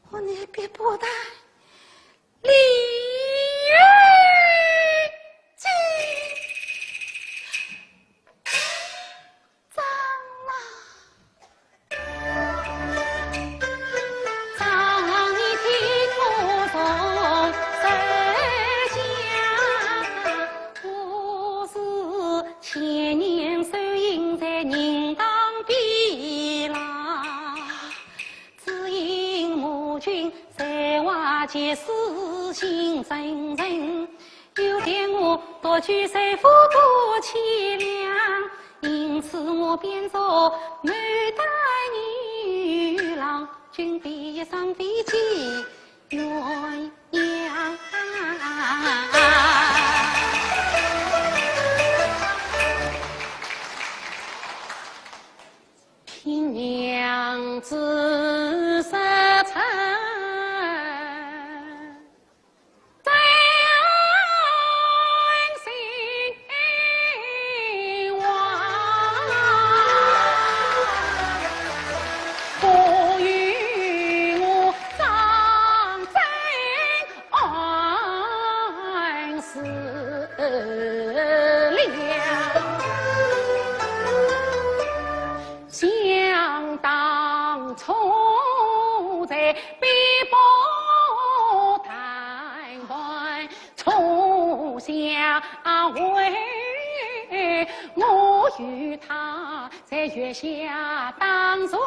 我乃碧波潭 李玉姐。长老。想当初在碧波潭畔初相会，我与她在月下当初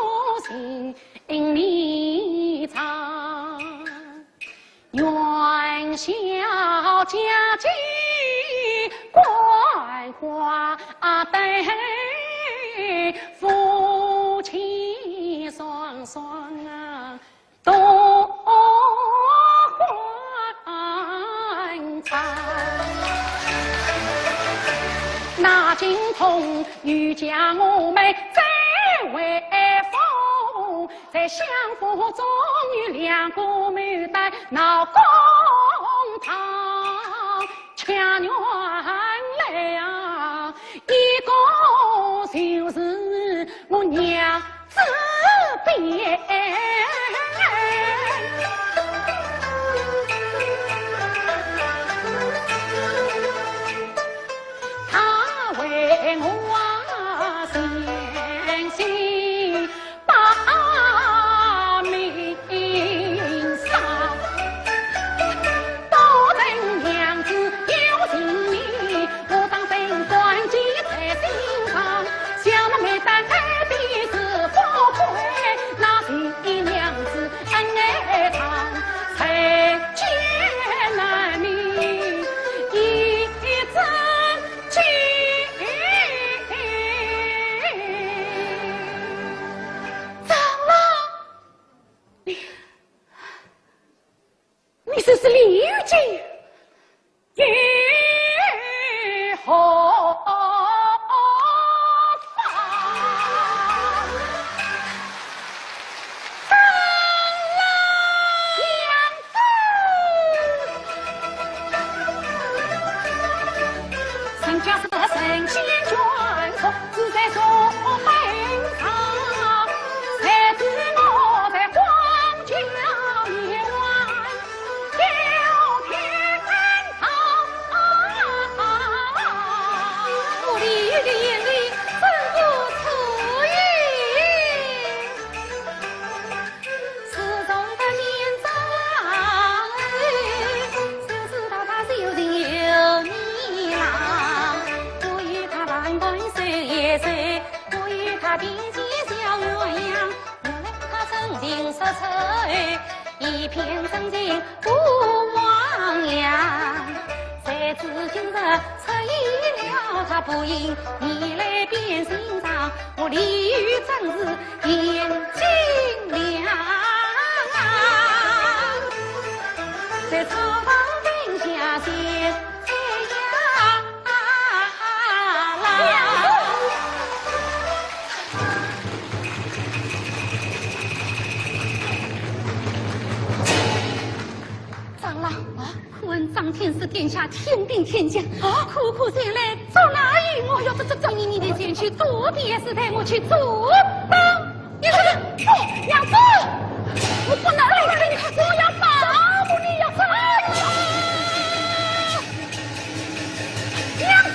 情迷长。 元宵佳节观花灯，夫妻双双啊，多欢畅。那今空余家我们再会逢， 在相府中有两个牡丹闹公堂，抢冤来啊，一个就是我娘子卞。她为我伤心 把命丧。多情娘子有情意，我当真感激在心上。想那牡丹开的是富贵，那是娘子恩爱长，谁见难你一针见。长老， 你，你说是李玉姐也好。 我李煜的眼里真不出影。 自从得年长，就知道他是有情有义啦。我与他谈谈说一说，我与他并肩笑鸳鸯。原来他真情实在，一片真情不妄言。谁知今日出现了他，不因你来变心肠，我李煜真是 眼睛亮，在草堂顶下写这样啦。长老啊， 问张天师殿下天兵天将，啊，可可前来捉拿于我。哎呦，这，这，这，你，你得前去躲避，是待我去阻挡。你这个，哦，娘子，我不能留着你，我要报复你呀！哎呦，娘子。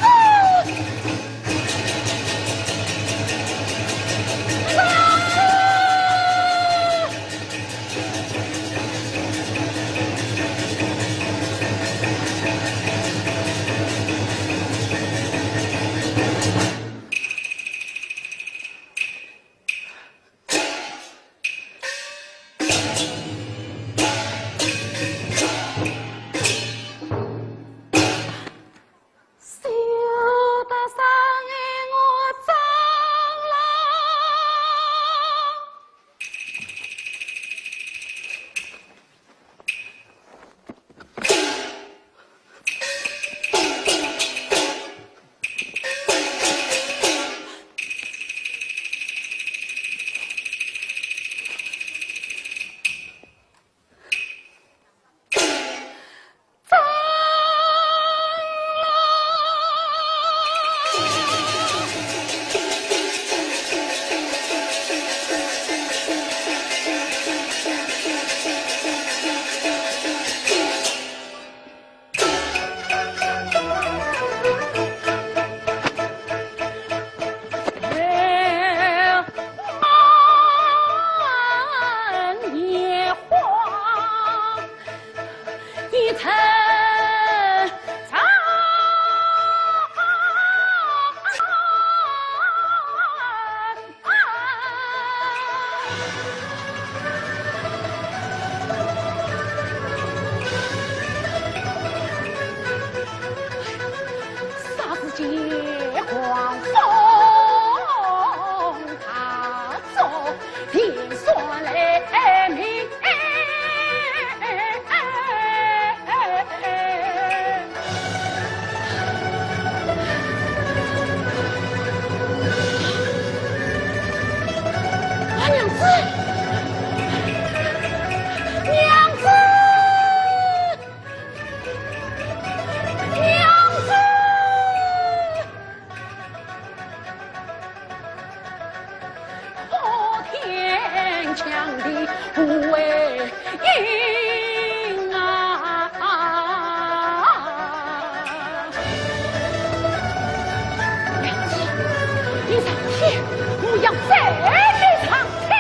上天，我要斩你上天！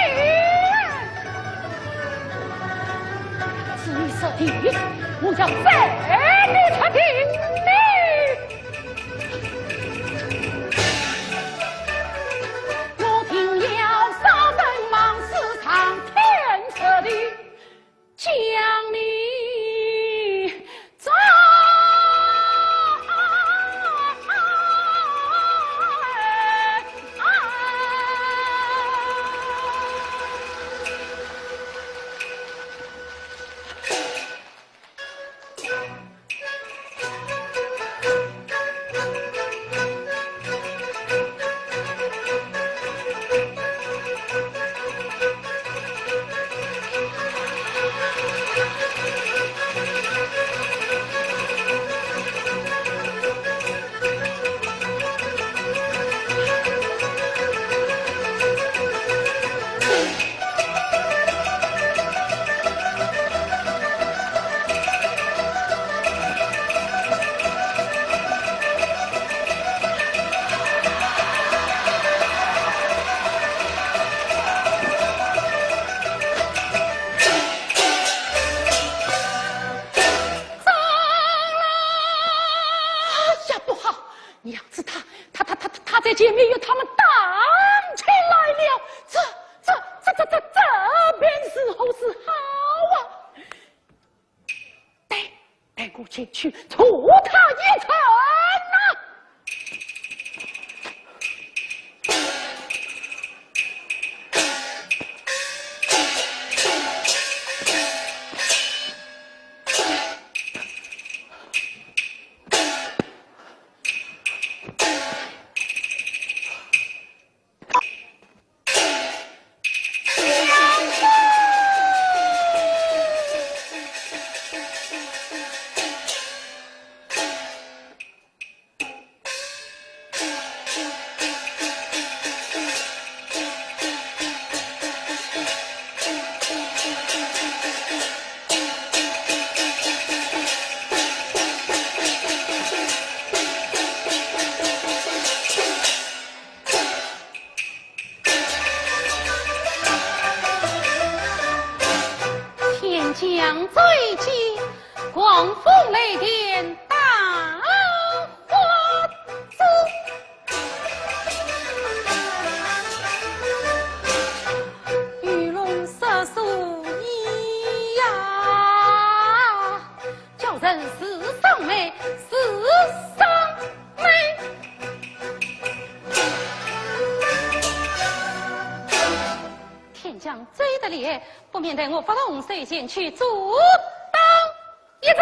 至于这地，我要斩你出地！我定要杀人亡事，上天出地，将你斩！哎呀，不好！娘子她，她，她，她，她在前面与他们打起来了。这，这，这，这，这，这便如何是好啊？待，待我前去助她一阵呐。天降罪己，狂风雷电打花枝，鱼龙蛇鼠一呀，叫人自伤眉自伤 妹。天降罪得了，不免待我发动手前去阻挡一阵。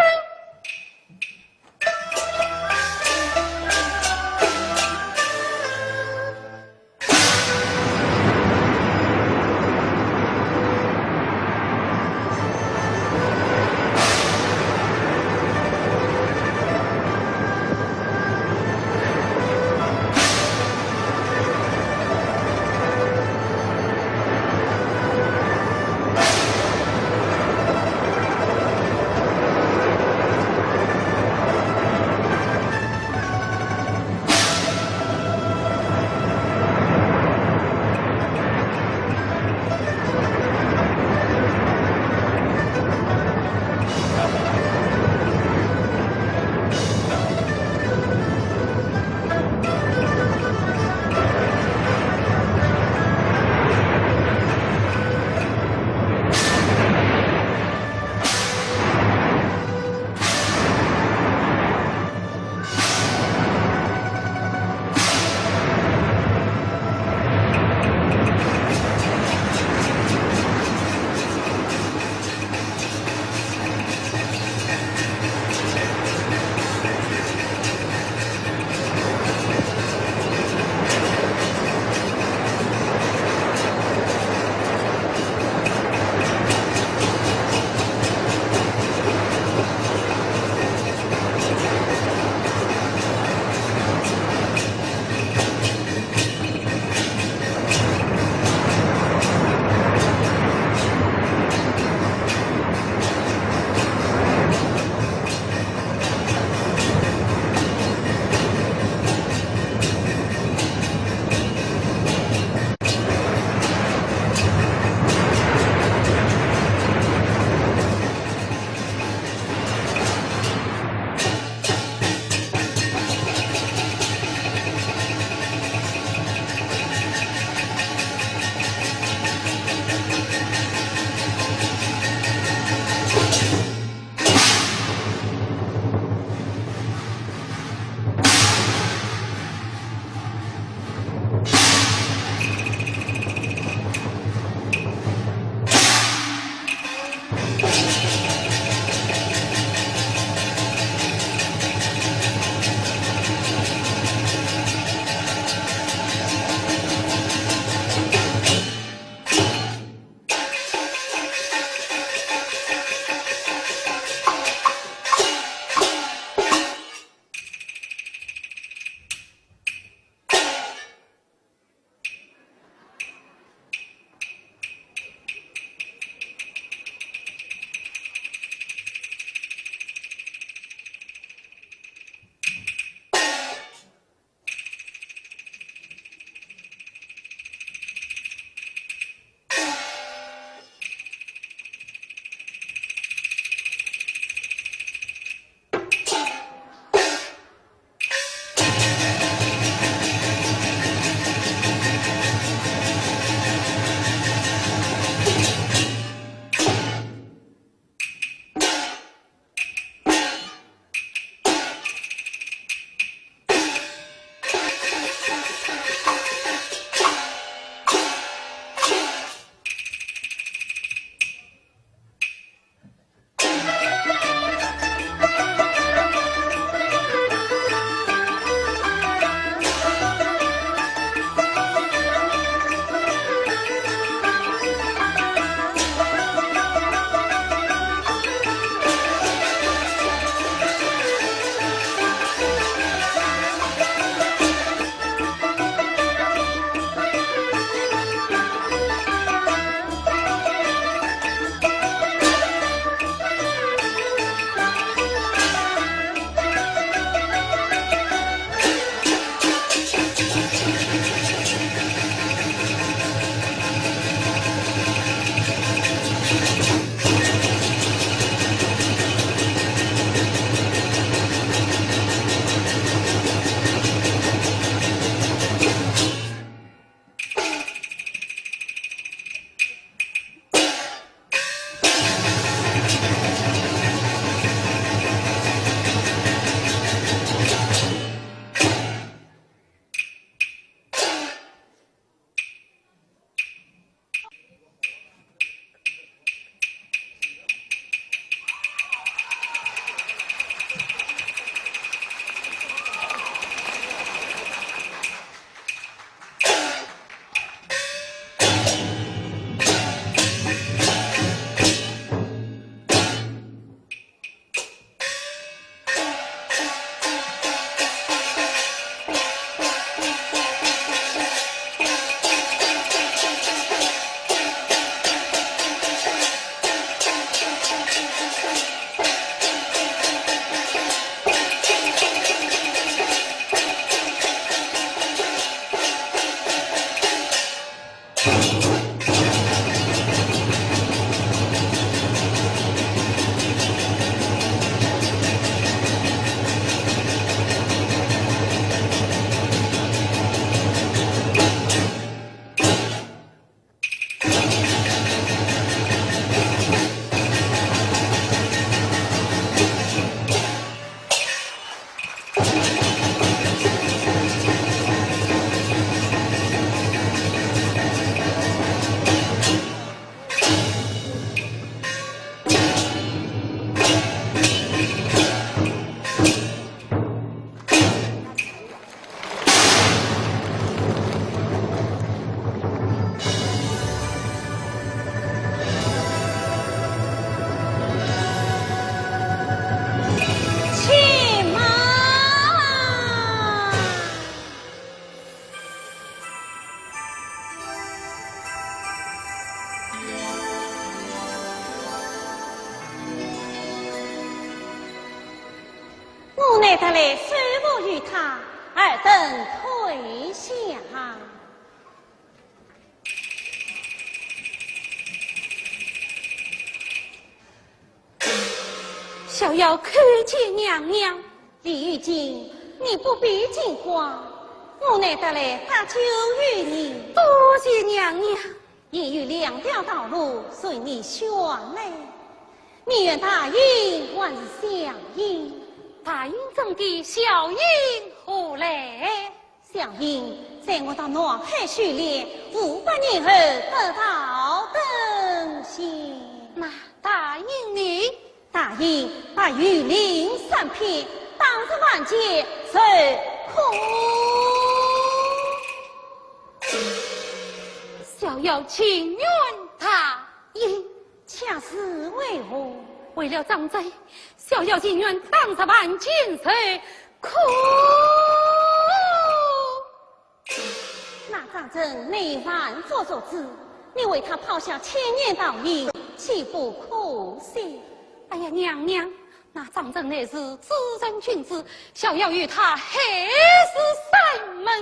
来，收服于他，尔等退下。小夭叩见娘娘。李玉京，你不必惊慌，我乃特来搭救于你。多谢娘娘。 现有两条道路随你选来，你愿大营还是小营？大营怎地，小营何来？小营在我到南海修炼，五百年后得道登仙。那大营呢？ 大营把御林三篇打入凡间，受苦。小夭情愿大营。却是为何？为了张珍，小夭情愿打入凡间受苦。 那张珍乃凡族族子，你为他抛下千年道业，岂不可惜？哎呀，娘娘，那张珍乃是至诚君子，小夭与他海誓山盟，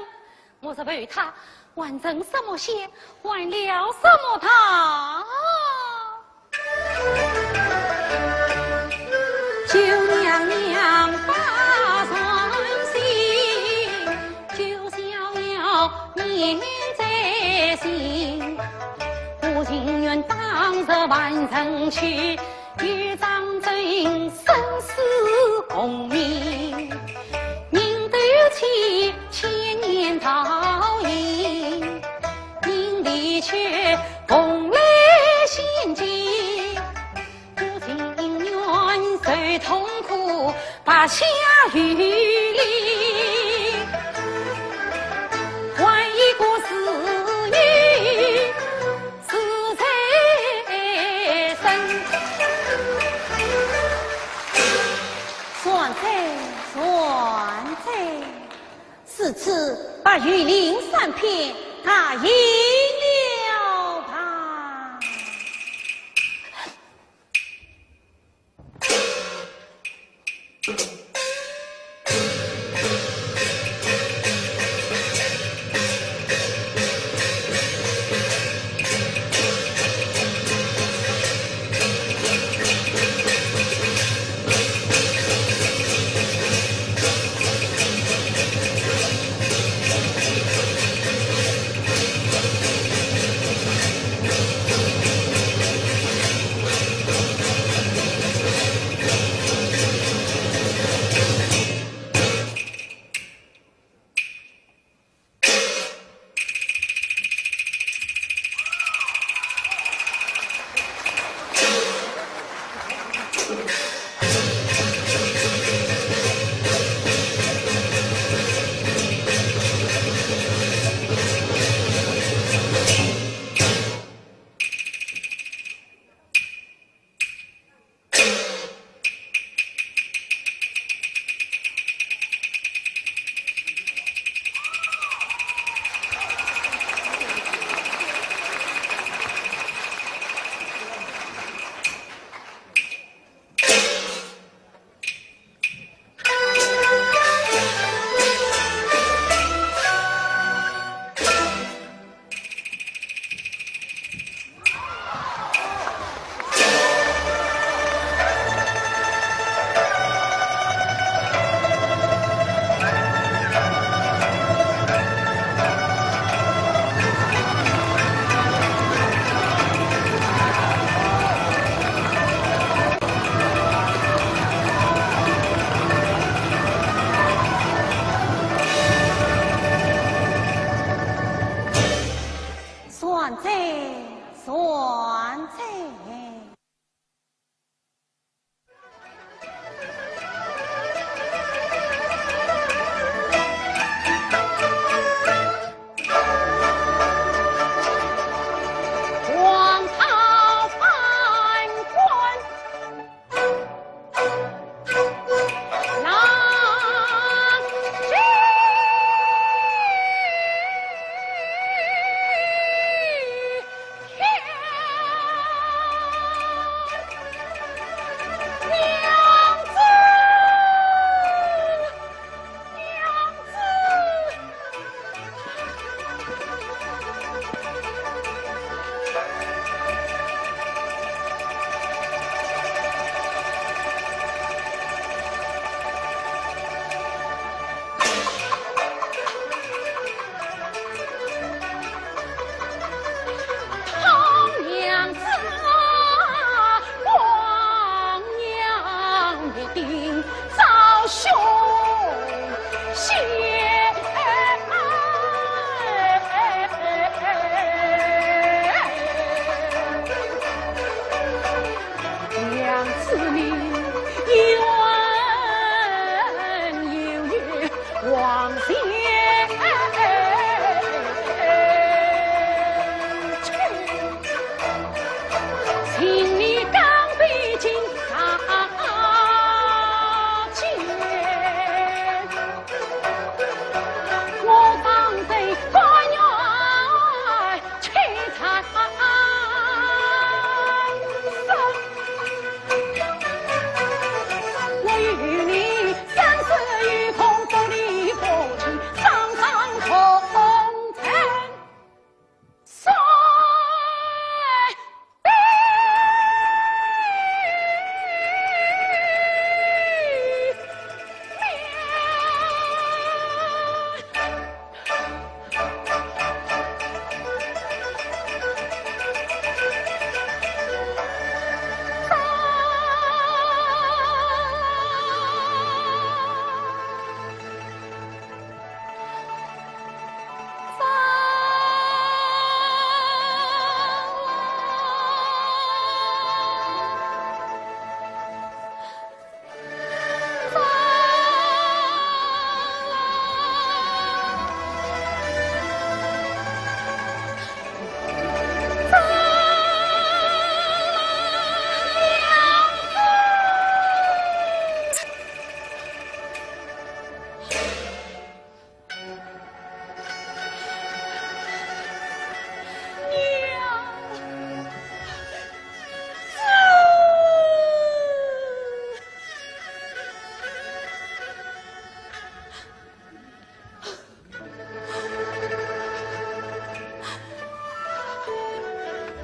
我若背叛他，还成什么仙，还了什么道？ 求娘娘把传心，救小夭念在心。我情愿打入凡尘去，与张珍生死共眠。人头去，千年道业，人离去，蓬莱仙境。 我情愿受痛苦，拔下玉林，换一个自由自在身。善哉，善哉。如此，把御林三篇答应了吧。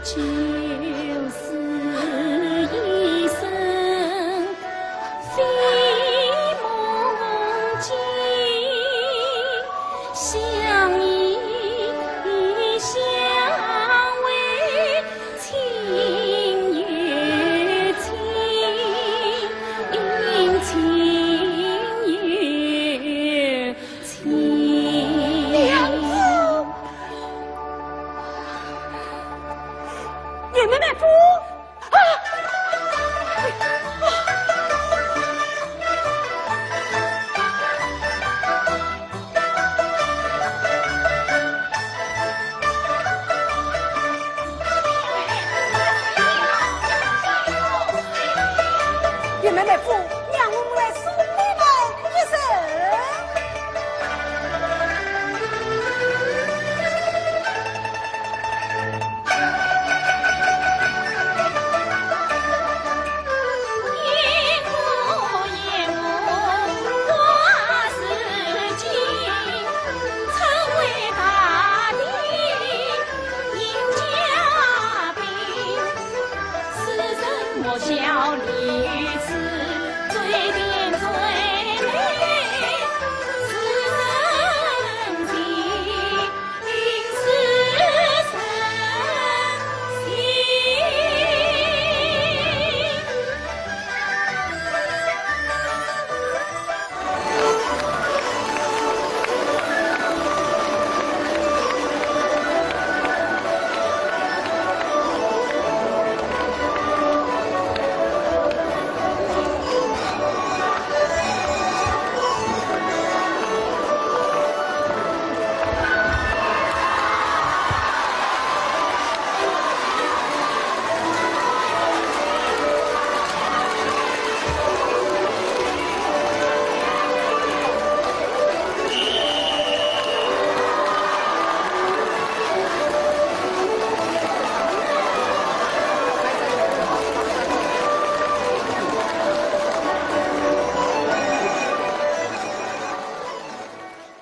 就是一生非梦境，想